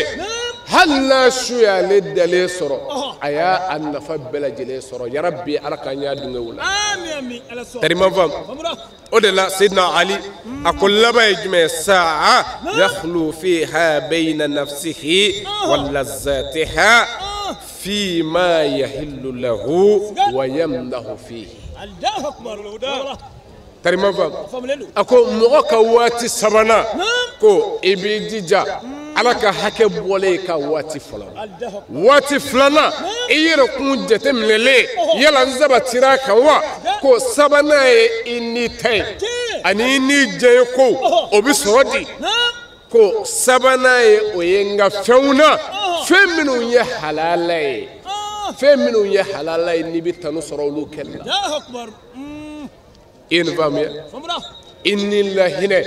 [SPEAKER 4] hali n'a su y'ale dalen sɔrɔ a y'a a nafa bɛɛ lajɛlen sɔrɔ yarabi ala k'an y'a dunge o la tari ma faamu o de la Seydina Ali a ko laban ye jumɛn ye saa yakhlu fiha bayna nafsihi wa lazzatiha fi ma yahillu lahu wa yamdahu fihi tari ma faamu a ko mɔgɔ ka waati sabanan ko i b'i jija ala ka hakɛ bɔlen ka waati fɔlɔ waati filanan i yɛrɛ kun jateminɛlen yala n sabatira kan wa ko sabanan ye i ni ta ye ani i ni jɛ ye ko o bɛ sɔrɔ di ko sabanan ye o ye n ka fɛnw na fɛn minnu ye halala ye fɛn minnu ye halala ye n'i bɛ tanu sɔrɔ olu kɛli la i ye nin faamuya i ni lahinɛ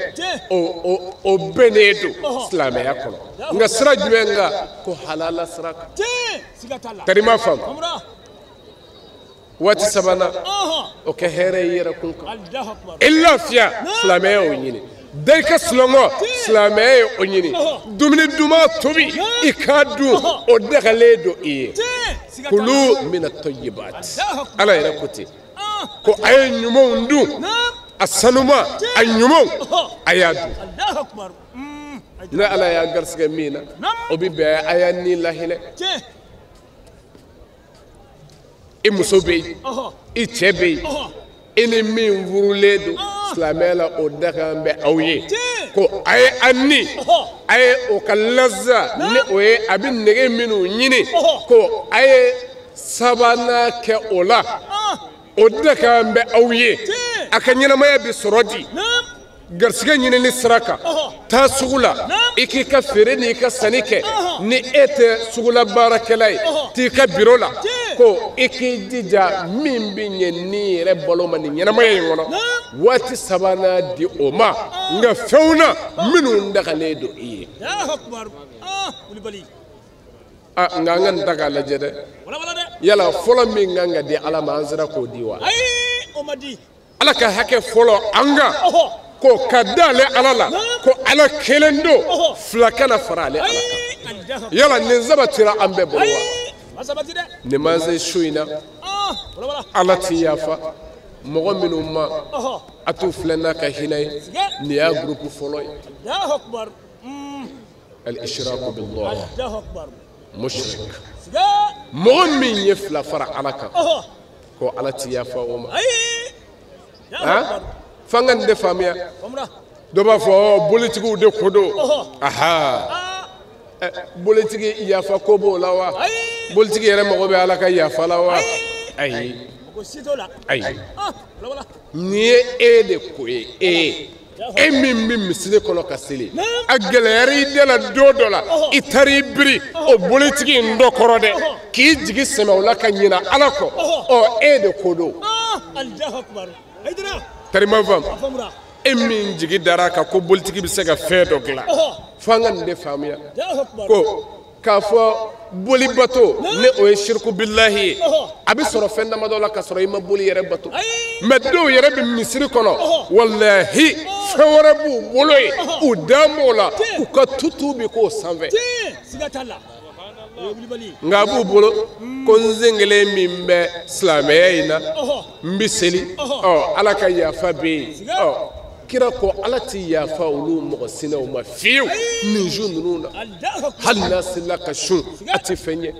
[SPEAKER 4] o bɛnnen don silamɛya kɔnɔ nka sira jumɛn kan ko halala sira kan tari ma faamu waati sabanan o kɛ hɛrɛ ye i yɛrɛ kun kan i lafiya silamɛya y'o ɲini da i ka sunɔgɔ silamɛya ye o ɲini dumuni duman tobi i k'a dun o dagalen don i ye kulu mina tɔyibat ala yɛrɛ ko ten ko a ye ɲumanw dun a sanuma a ɲumanw a y'a dun ne ala y'a garisɛgɛ min na o bɛ bɛn a y'a ni lahinɛ i muso bɛ yen i cɛ bɛ yen i ni min furulen don silamɛya la o dakan bɛ aw ye ko a ye a ni a ye o ka laza ni o ye a bɛ nege minnu ɲini ko a ye sabanan kɛ o la o dakan bɛ aw ye a ka ɲɛnamaya bɛ sɔrɔ di garisɛgɛ ɲinini sira kan taa sugu la i k'i ka feere n'i ka sanni kɛ ni e tɛ sugula baarakɛla ye t'i ka biro la ko i k'i jija min bɛ ɲɛ ni yɛrɛ balo ma nin ɲɛnamaya in kɔnɔ waati sabanan di o ma nka fɛnw na minnu dagalen don i ye nka an ka nin ta k'a lajɛ dɛ yala fɔlɔ min kan ka di ala ma an sera k'o di wa ala ka hakɛ fɔlɔ an kan ko ka da ale ala la ko ala kelen don fila kana fara ale ala kan yala nin sabatira an bɛɛ bolo wa nin ma se su in na ala ti yafa mɔgɔ minnu ma a t'u filɛ n'a ka hinɛ ye nin y'a gurupu fɔlɔ ye al-ishraku billah mushrik mɔgɔ min ye fila fara ala kan ko ala ti yafa o ma Han f'an ka nin de faamuya dɔ b'a fɔ bolitigiw de ko don aha bolitigi yafa ko b'o la wa bolitigi yɛrɛ mago bɛ Ala ka yafa la wa ayi ayi nin ye e de ko ye e min bɛ misiri kɔnɔ ka seli a gɛlɛyara i da la don dɔ la i taara i biri o bolitigi in dɔ kɔrɔ dɛ k'i jigi sɛmɛ o la ka ɲinɛ Ala kɔ ɔ e de ko don tarima faamu e min jigi dara a kan ko bolitigi bɛ se ka fɛn dɔ dilan f'an ka nin de faamuya ko k'a fɔ boli bato ni o ye siriku bilahi ye a bɛ sɔrɔ fɛn damadɔ la ka sɔrɔ i ma boli yɛrɛ bato mɛ dɔw yɛrɛ bɛ misiri kɔnɔ walahi fɛn wɛrɛ b'u bolo yen u dan b'o la u ka tutu bɛ k'o sanfɛ nka a b'u bolo ko n sen kelen min bɛ silamɛya in na n bɛ seli ɔ Ala ka yafa bɛ yen ɔ kira ko Ala ti yafa olu mɔgɔ sinɛw ma fiyewu nin su ninnu na hali n'a selila ka sun a ti fɛn ɲɛ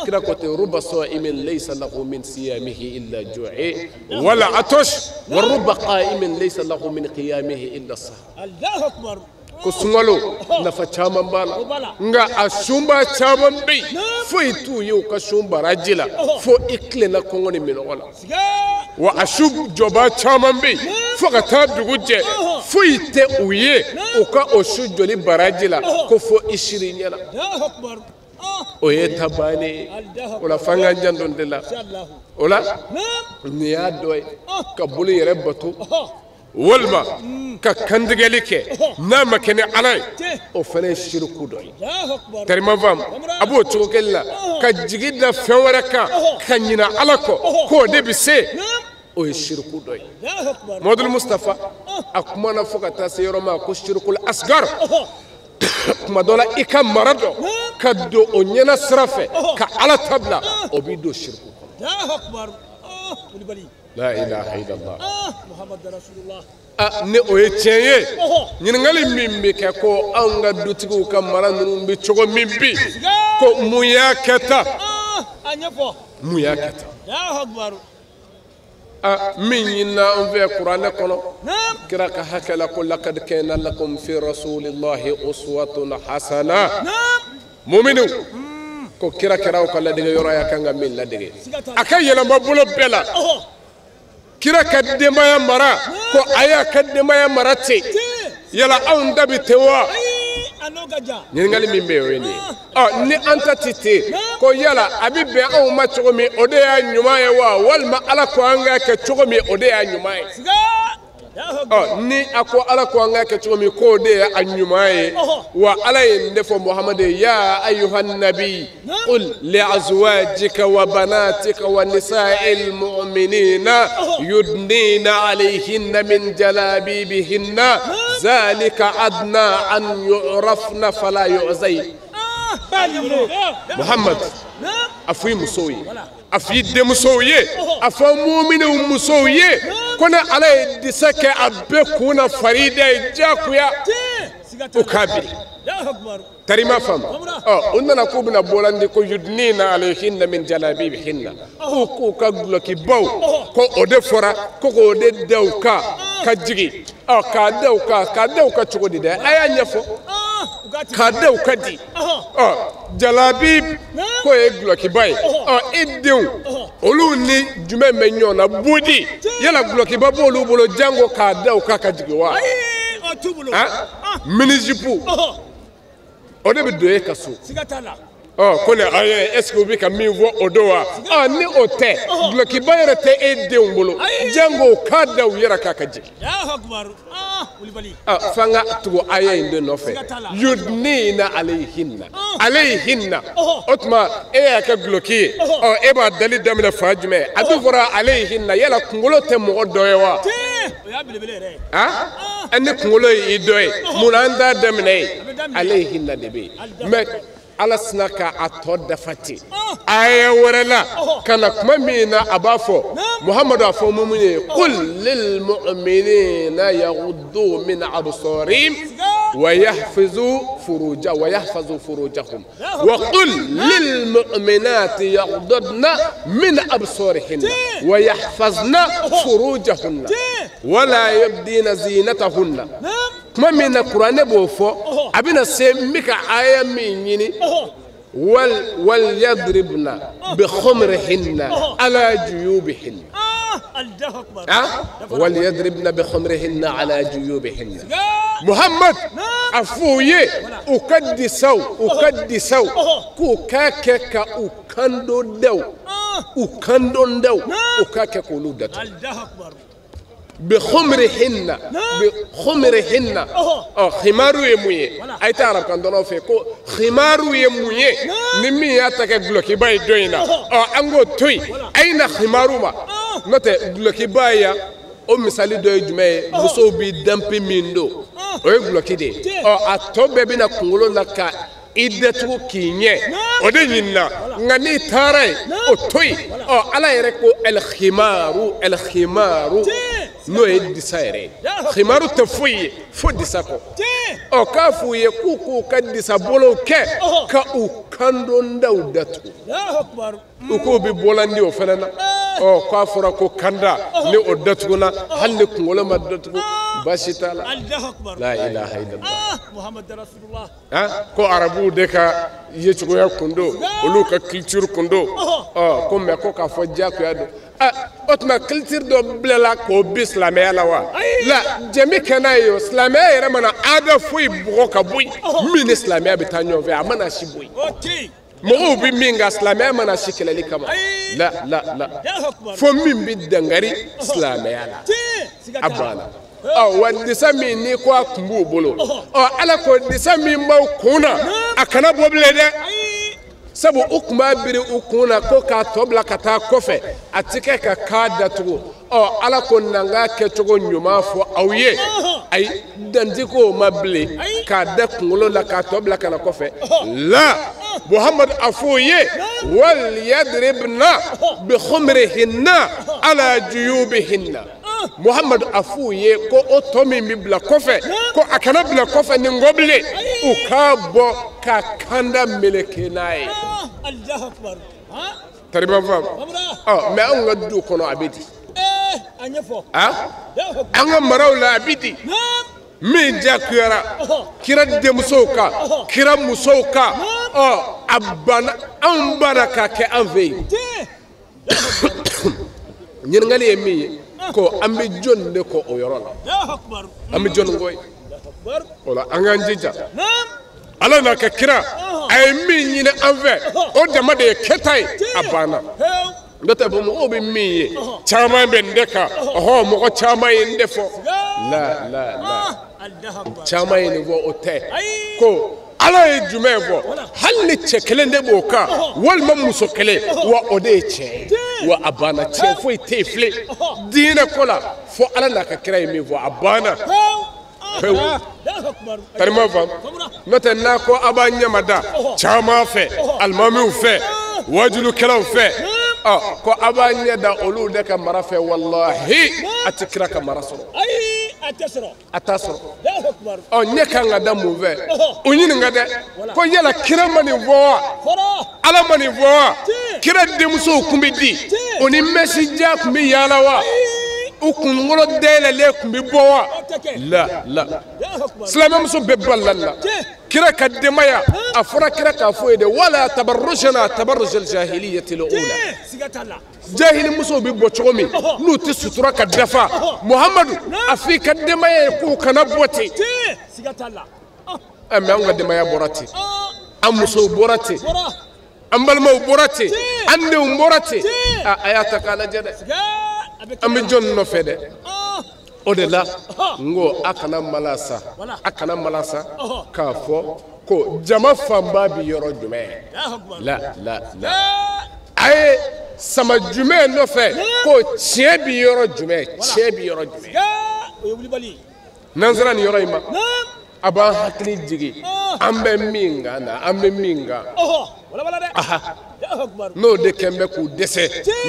[SPEAKER 4] kira ko ten ruba sa'imin laysa lahu min siyamihi illa ju'i wala atosh wa ruba qa'imin laysa lahu min qiyamihi illa sahar ko sunkalo nafa caman b'a la nka a sunba caman bɛ yen foyi t'u ye u ka sun baraji la fo i tilenna kɔngɔ ni minɔgɔ la wa a su jɔba caman bɛ yen fo ka taa dugu jɛ foyi tɛ u ye u ka o su jɔli baraji la ko fo i siri ɲɛ la o ye ta bannen ye o la f'an k'an janto nin de la o la nin y'a dɔ ye ka bolo yɛrɛ bato walima ka kantigɛli kɛ n'a ma kɛ ni Ala ye o fana ye siriku dɔ ye tarima faamu a b'o cogo kelen la ka jigi da fɛn wɛrɛ kan ka ɲinɛ Ala kɔ k'o de bɛ se o ye siriku dɔ ye Muhamadu Mustafa a kumana fo ka taa se yɔrɔ ma ko sirikul asgar kuma dɔ la i ka mara dɔ ka don o ɲɛna sira fɛ ka Ala ta bila o b'i don siriku kɔnɔ. La ilaha illallah. Ah, ni o ye tiɲɛ ye ɲininkali min bɛ kɛ ko anw ka dutigiw ka mara ninnu bɛ cogo min bi ko mun y'a kɛ tan mun y'a kɛ tan ah min ɲinina an fɛ kuranɛ kɔnɔ kira ka hakɛ la ko lakad kana lakum fi rasulillahi uswatun hasana muminu ko kira kɛra aw ka ladege yɔrɔ y'a kan ka min ladege a ka yɛlɛma bolo bɛɛ la kira ka denbaya mara ko a y'a ka denbaya mara ten yala anw ta bɛ ten wa ɲininkali min bɛ yen o ye nin ye ɔ ni an ta tɛ ten ko yala a bɛ bɛn anw ma cogo min o de y'a ɲuman ye wa walima Ala ko an k'a kɛ cogo min o de y'a ɲuman ye ɔ ni a ko Ala ko an k'a kɛ cogo min k'o de ye a ɲuman ye wa Ala ye nin de fɔ Muhamadu ye ya ayyuhan nabi qul li azwajika wa banatika wa nisa'il mu'minina yudnina alayhinna min jalabibihinna zalika adna an yu'rafna fala yu'zay Muhammad a fɔ i musow ye a fɔ i denmusow ye a fɔ muminɛw musow ye ko ni Ala ye disa kɛ a bɛɛ kun na farida ye diyagoya u k'a biri tarima faamu ɔ u nana k'u bɛna bɔlandi ko yudnina alayhinna min jalabibihinna k'u k'u ka gulɔkibaw ko o de fɔra ko k'o de da u kan ka jigin ɔ k'a da u kan k'a da u kan cogo di dɛ a y'a ɲɛfɔ k'a da u kan di ɔ jalabi k'o ye gulɔkiba ye ɔ e denw olu ni jumɛn bɛ ɲɔgɔn na bodi yala gulɔkiba b'olu bolo jango k'a da u kan ka jigin wa minijipu o de bɛ don e ka so ɔ ko ne ayi est ce que u bɛ ka min fɔ o don wa ɔ ni o tɛ gulɔkiba yɛrɛ tɛ e denw bolo jango k'a da u yɛrɛ kan ka jigin f'an ka tugu aya in de nɔfɛ yudnina alayhinna alayhinna o tuma e y'a kɛ gulɔki ye ɔ e b'a dali daminɛ fan jumɛn a dun fɔra alayhinna yala kunkolo tɛ mɔgɔ dɔ ye wa han ni kunkolo ye i dɔ ye munna an t'a daminɛ ye alayhinna de bɛ yen mɛ Ala sina ka a tɔ dafa ten aya wɛrɛ la ka na kuma min na a b'a fɔ Muhamadu a fɔ mun ye qul lil mu'minina yaghuddu min absarihim Wa yahfazu furuja wa yahfazu furujahum wa qul lil mu'minati yaghdudna min absarihinna wa yahfazna furujahunna wa la yubdina zinatahunna. Kuma min na kuranɛ b'o fɔ, a bɛna se n bɛ ka aya min ɲini, wal yadribna bi khumrihinna ala juyubihinna. Wal yadribna bi khumrihinna ala juyubihinna. Muhammad a f'u ye u ka disaw, u ka disaw k'u k'a kɛ ka u kandondaw, u kandondaw, u k'a kɛ k'olu datugu. Bi khumrihinna, bi khumrihinna. Ɔ khimaru ye mun ye? A ye taa arabukan dɔnnaw fɛ ko khimaru ye mun ye? Ni min y'a ta kɛ gulokiba ye don in na, ɔ an k'o to yen. A ye na khimaru ma, n'o tɛ gulokiba ye yan. O misali dɔ ye jumɛn ye? Musow bi danpi min don, o ye guloki de ye. Ɔ a tɔ bɛɛ bɛna kunkolo la ka i datugu k'i ɲɛ, o de ɲinina. Nka n'i taara yen, o to yen. Ɔ Ala yɛrɛ ko alkhimaru, alkhimaru, n'o ye disa yɛrɛ ye. Khimaru tɛ foyi ye fo disa kɔ. Ɔ k'a f'u ye k'u k'u ka disa bolow kɛ ka u kandondaw datugu. U k'u bɛ bɔlandi o fana na. Ɔ k'a fɔra ko kanda ni o datuguna, hali ni kunkolo ma datugu, baasi t'a la. La ilaha illallah. Ko arabuw de ka yecogoya kun don, olu ka culture kun don. Ɔ ko mɛ ko k'a fɔ diyagoya don. O tuma culture dɔ bilala k'o bi silamɛya la wa? La jɛmi kɛ n'a ye o, silamɛya yɛrɛ mana aada foyi bugɔ ka bɔ yen min ni silamɛya bɛ taa ɲɔgɔn fɛ, a mana si bɔ yen. Mɔgɔw bɛ min kan, silamɛya mana si kɛlɛli kama. La la la, fo min bɛ dangari silamɛya la, a banna. Ɔ wa disa min n'i ko a kun b'u bolo, ɔ Ala ko disa min b'aw kun na, a kana bɔ bilen dɛ. Sabu u kun b'a biri u kun na ko k'a tɔ bila ka taa kɔfɛ, a ti kɛ ka k'a datugu. Ɔ Ala ko na n k'a kɛcogo ɲuman fɔ aw ye. Ayi, danti ko o ma bilen k'a da kunkolo la k'a tɔ bila ka na kɔfɛ. La Muhammad a f'u ye wal yadribna bi khumrihinna ala juyubihinna. Muhammad a f'u ye ko o tɔ min bɛ bila kɔfɛ, ko a kana bila kɔfɛ ni ngɔ bilen, u k'a bɔ ka kanda meleke n'a ye. Tariba faamu. Ɔ mɛ anw ka du kɔnɔ a bɛ di, an ka maraw la a bɛ di. Min jakuyara kira denmusow kan, kira musow kan, ɔ a banna, anw banna k'a kɛ an fɛ yen. Ɲininkali ye min ye, ko an bɛ jɔnni de kɔ o yɔrɔ la? An bɛ jɔnni kɔ yen? O la an k'an jija. Ala n'a ka kira a ye min ɲini an fɛ, o dama de ye kɛta ye, a banna. N'o tɛ mɔgɔw bɛ min ye, caman bɛ nin de kan. Ɔhɔ, mɔgɔ caman ye nin de fɔ. La la la, caman ye nin fɔ, o tɛ. Ko Ala ye jumɛn fɔ, hali ni cɛ kelen de b'o kan walima muso kelen, wa o de ye tiɲɛ ye. Wa a banna, tiɲɛ foyi tɛ yen filen diinɛ ko la fo Ala n'a ka kira ye min fɔ, a banna pewu. Tarima faamu. N'o tɛ n'a ko a b'a ɲɛmada caman fɛ, alimamiw fɛ, wajulukɛlaw fɛ, ɔ ko a b'a ɲɛ da olu de ka mara fɛ, walahi a tɛ kira ka mara sɔrɔ. A t'a sɔrɔ. Ɔ ɲɛ kan ka da mun fɛ? O ɲininka dɛ, ko yala kira ma nin fɔ wa? Ala ma nin fɔ wa? Kira denmusow kun bɛ di, o ni mɛsija kun bɛ yaala wa? U kunkolo dayɛlɛlen kun bɛ bɔ wa? La la, silamɛmuso bɛɛ balila la. Kira ka denbaya, a fɔra kira k'a fɔ ye de, wala tabarrujna tabarrujal jahiliyyati al-ula. Jahili musow bɛ bɔ cogo min n'u tɛ sutura ka dafa, Muhammadu a f'i ka denbaya ye k'u kana bɔ ten. Mɛ anw ka denbaya bɔra ten, an musow bɔra ten, an balimaw bɔra ten, an denw bɔra ten. A y'a ta k'a lajɛ dɛ, an bɛ jɔn nɔfɛ dɛ. O de la n ko a kana malasa, a kana malasa k'a fɔ ko jama fanba bɛ yɔrɔ jumɛn? La la la, a ye sama jumɛn nɔfɛ ko tiɲɛ bɛ yɔrɔ jumɛn? Tiɲɛ bɛ yɔrɔ jumɛn? N'an sera nin yɔrɔ in ma, a b'an hakili jigin an bɛ min kan na, an bɛ min kan. Aha. N'o de kɛn bɛ k'u dɛsɛ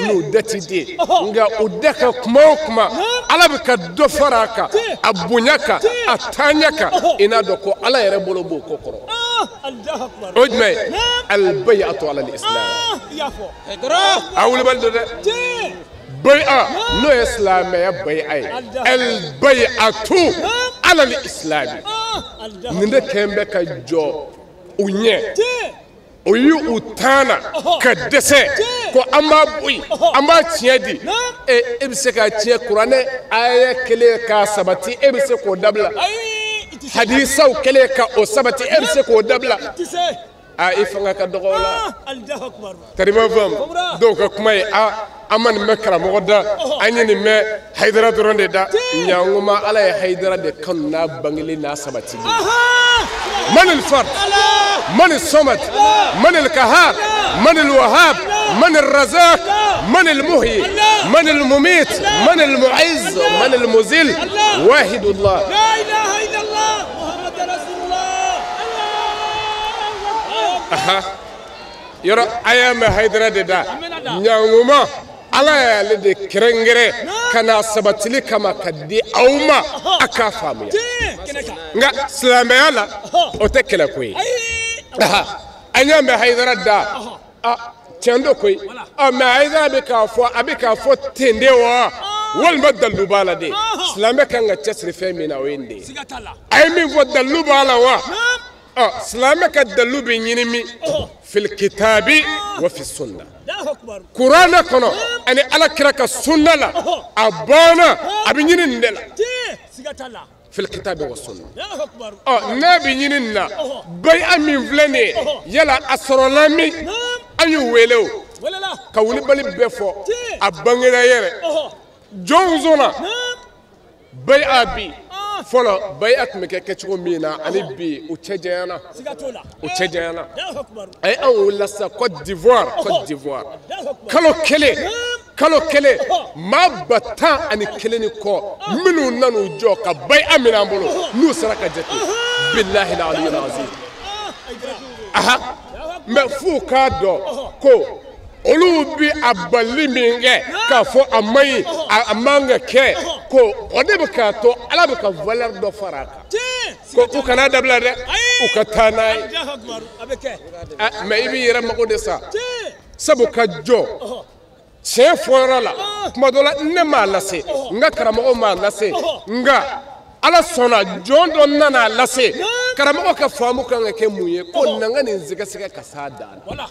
[SPEAKER 4] n'u dɛ ti den nka u dɛ ka kuma o kuma ala bɛ ka dɔ fara a kan a bonya kan a taaɲɛ kan i n'a dɔn ko ala yɛrɛ bolo b'o ko kɔrɔ o ye jumɛn ye albay'atu ala al-islam a wulibali don dɛ bay'a n'o ye silamɛya bay'a ye albay'atu ala al-islam nin de kɛn bɛ ka jɔ u ɲɛ o y'u taana ka dɛsɛ ko an b'a bɔ yen an b'a tiɲɛ di e bɛ se k'a tiɲɛ kuranɛ aya kelen k'a sabati e bɛ se k'o dabila hadisaw kelen ka o sabati e bɛ se k'o dabila a i fanga ka dɔgɔ o la tarima faamu dɔw ka kuma ye a an ma nin mɛn karamɔgɔ da an ye nin mɛn Hayidara dɔrɔn de da ɲankuma ala ye Hayidara de kanu n'a bangeli n'a sabatili من الفرد من الصمد من القهار من الوهاب من الرزاق من المحيي من المميت من المعز من المذل واحد الله
[SPEAKER 5] لا اله الا الله محمد رسول الله
[SPEAKER 4] aha yɔrɔ a y'a mɛn Hayidara de da ɲankuma ala y'ale de kɛrɛnkɛrɛn ka na sabatili kama ka di aw ma a k'a faamuya nka silamɛya la o tɛ kɛlɛko ye an y'a mɛn Hayidara da a tiɲɛ don koyi mɛ Hayidara bɛ k'a fɔ a bɛ k'a fɔ ten de wa walima dalilu b'a la de silamɛ kan ka cɛsiri fɛn min na o ye nin de ye a ye min fɔ dalilu b'a la wa silamɛ ka dalilu bɛ ɲini min fil kitabi wa fi sunna kuranɛ kɔnɔ ani ala kira ka sunna la a banna a bɛ ɲini nin de la fil kitabi wa sunna n'a bɛ ɲini nin na bay'a min filɛ nin ye yala a sɔrɔla min an y'u wele o ka wulibali bɛɛ fɔ a bangera yɛrɛ jɔn sɔnna bay'a bi fɔlɔ bay'a tun bɛ kɛ kɛcogo min na ani bi u cɛ janyana u cɛ janyana a ye anw wulila sisan Côte d'Ivoire Côte d'Ivoire kalo kelen maa 11,000 ni kɔ minnu nan'u jɔ ka bay'a minɛ an bolo n'u sera ka jate bilahi aliyul azim aha mɛ f'u k'a dɔn ko olu bi a balili min kɛ k'a fɔ a man ɲi a man ka kɛ ko o de bɛ k'a to ala bɛ ka valeur dɔ fara a kan ko u kana dabila dɛ u ka taa n'a ye mɛ i b'i yɛrɛ mago de sa sabu ka jɔ tiɲɛ fɔyɔrɔ la kuma dɔ la ne m'a lase n ka karamɔgɔ m'a lase nka ala sɔnna jɔn dɔ nana a lase karamɔgɔ ka faamu kan ka kɛ mun ye ko na n ka nin sɛgɛsɛgɛ ka s'a dan na.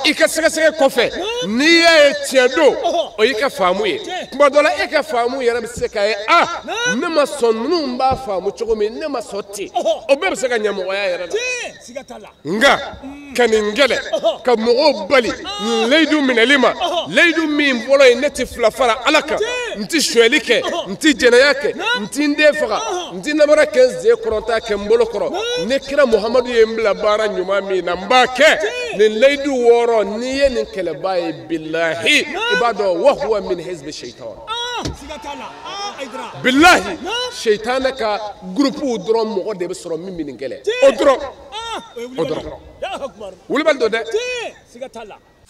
[SPEAKER 4] I ka sɛgɛsɛgɛ kɔfɛ n'i y'a ye tiɲɛ don o y'i ka faamu ye kuma dɔ la e ka faamu yɛrɛ bɛ se k'a ye a ne ma sɔn ninnu b'a faamu cogo min ne ma sɔn ten o bɛɛ bɛ se ka ɲɛmɔgɔya yɛrɛ la nka ka nin kɛlɛ ka mɔgɔw bali nin layidu minɛli ma layidu min fɔlɔ ye ne tɛ fila fara ala kan n tɛ sonyɛli kɛ n tɛ jɛnɛya kɛ n tɛ n den faga n tɛ namara kɛ n sen kɔrɔ n t'a kɛ n bolo kɔrɔ ne kira Muhamadu ye n bila baara ɲuman min na n b'a kɛ nin layidu wɔɔrɔ n'i ye nin kɛlɛba ye bilahi i b'a dɔn wa huwa min hizbi shaitan bilahi shaitan ka gurupuw dɔrɔn mɔgɔ de bɛ sɔrɔ min bɛ nin kɛlɛ o dɔrɔn wulibali don dɛ.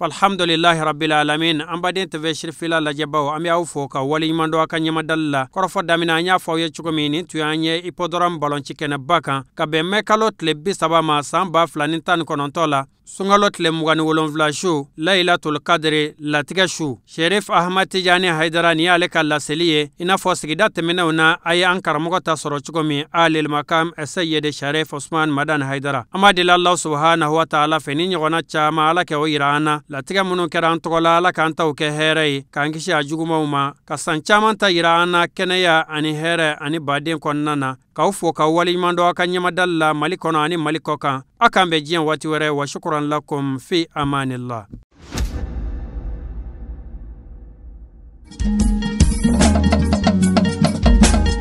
[SPEAKER 3] Alhamdulillahi rabbil alamin an baden TV Sirifila lajɛbaw an bɛ aw fo ka waleɲuman dɔn a ka ɲɛmadali la kɔrɔfɔ daminɛ an y'a fɔ aw ye cogo min nin tun y'an ye Hippodrome balonci kɛnɛba kan ka bɛn mɛ kalo tile 30 ma san 2019 la sunkalo tile 27 su Laylatul Qadri latigɛ su Sherif Ahmad Tijani Hayidara nin y'ale ka laseli ye i n'a fɔ sigida tɛmɛnenw na a ye an karamɔgɔ ta sɔrɔ cogo min Alil Makam Seyid Sherif Osman Madan Hayidara an b'a deli Alahu subahanahu wa taala fɛ ni ɲɔgɔnna caman ala kɛ o yira an na latigɛ minnu kɛra an tɔgɔ la ala k'an taw kɛ hɛrɛ ye k'an kisi a jugumanw ma ka san caman ta yira an na kɛnɛya ani hɛrɛ ani baden kɔnɔna na k'aw fo k'aw waleɲuman dɔn aw ka ɲɛmadali la Mali kɔnɔ ani Mali kɔ kan a k'an bɛn diɲɛ waati wɛrɛ wa shukran lakum fi amanillah.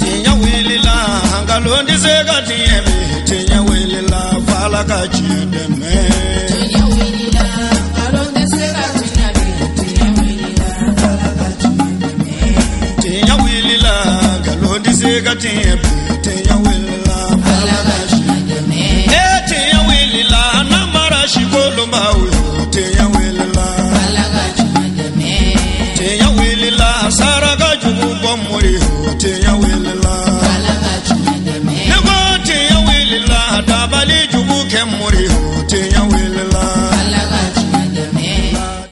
[SPEAKER 1] Tiɲɛ wulila nkalon tɛ se ka tiɲɛ bi tiɲɛ wulila f'Ala ka tiɲɛ dɛmɛ.
[SPEAKER 2] Tiɲɛ wulila nkalon tɛ se ka tiɲɛ bi tiɲɛ wulila f'Ala ka tiɲɛ dɛmɛ.
[SPEAKER 1] Tiɲɛ wulila nkalon tɛ se ka tiɲɛ bi.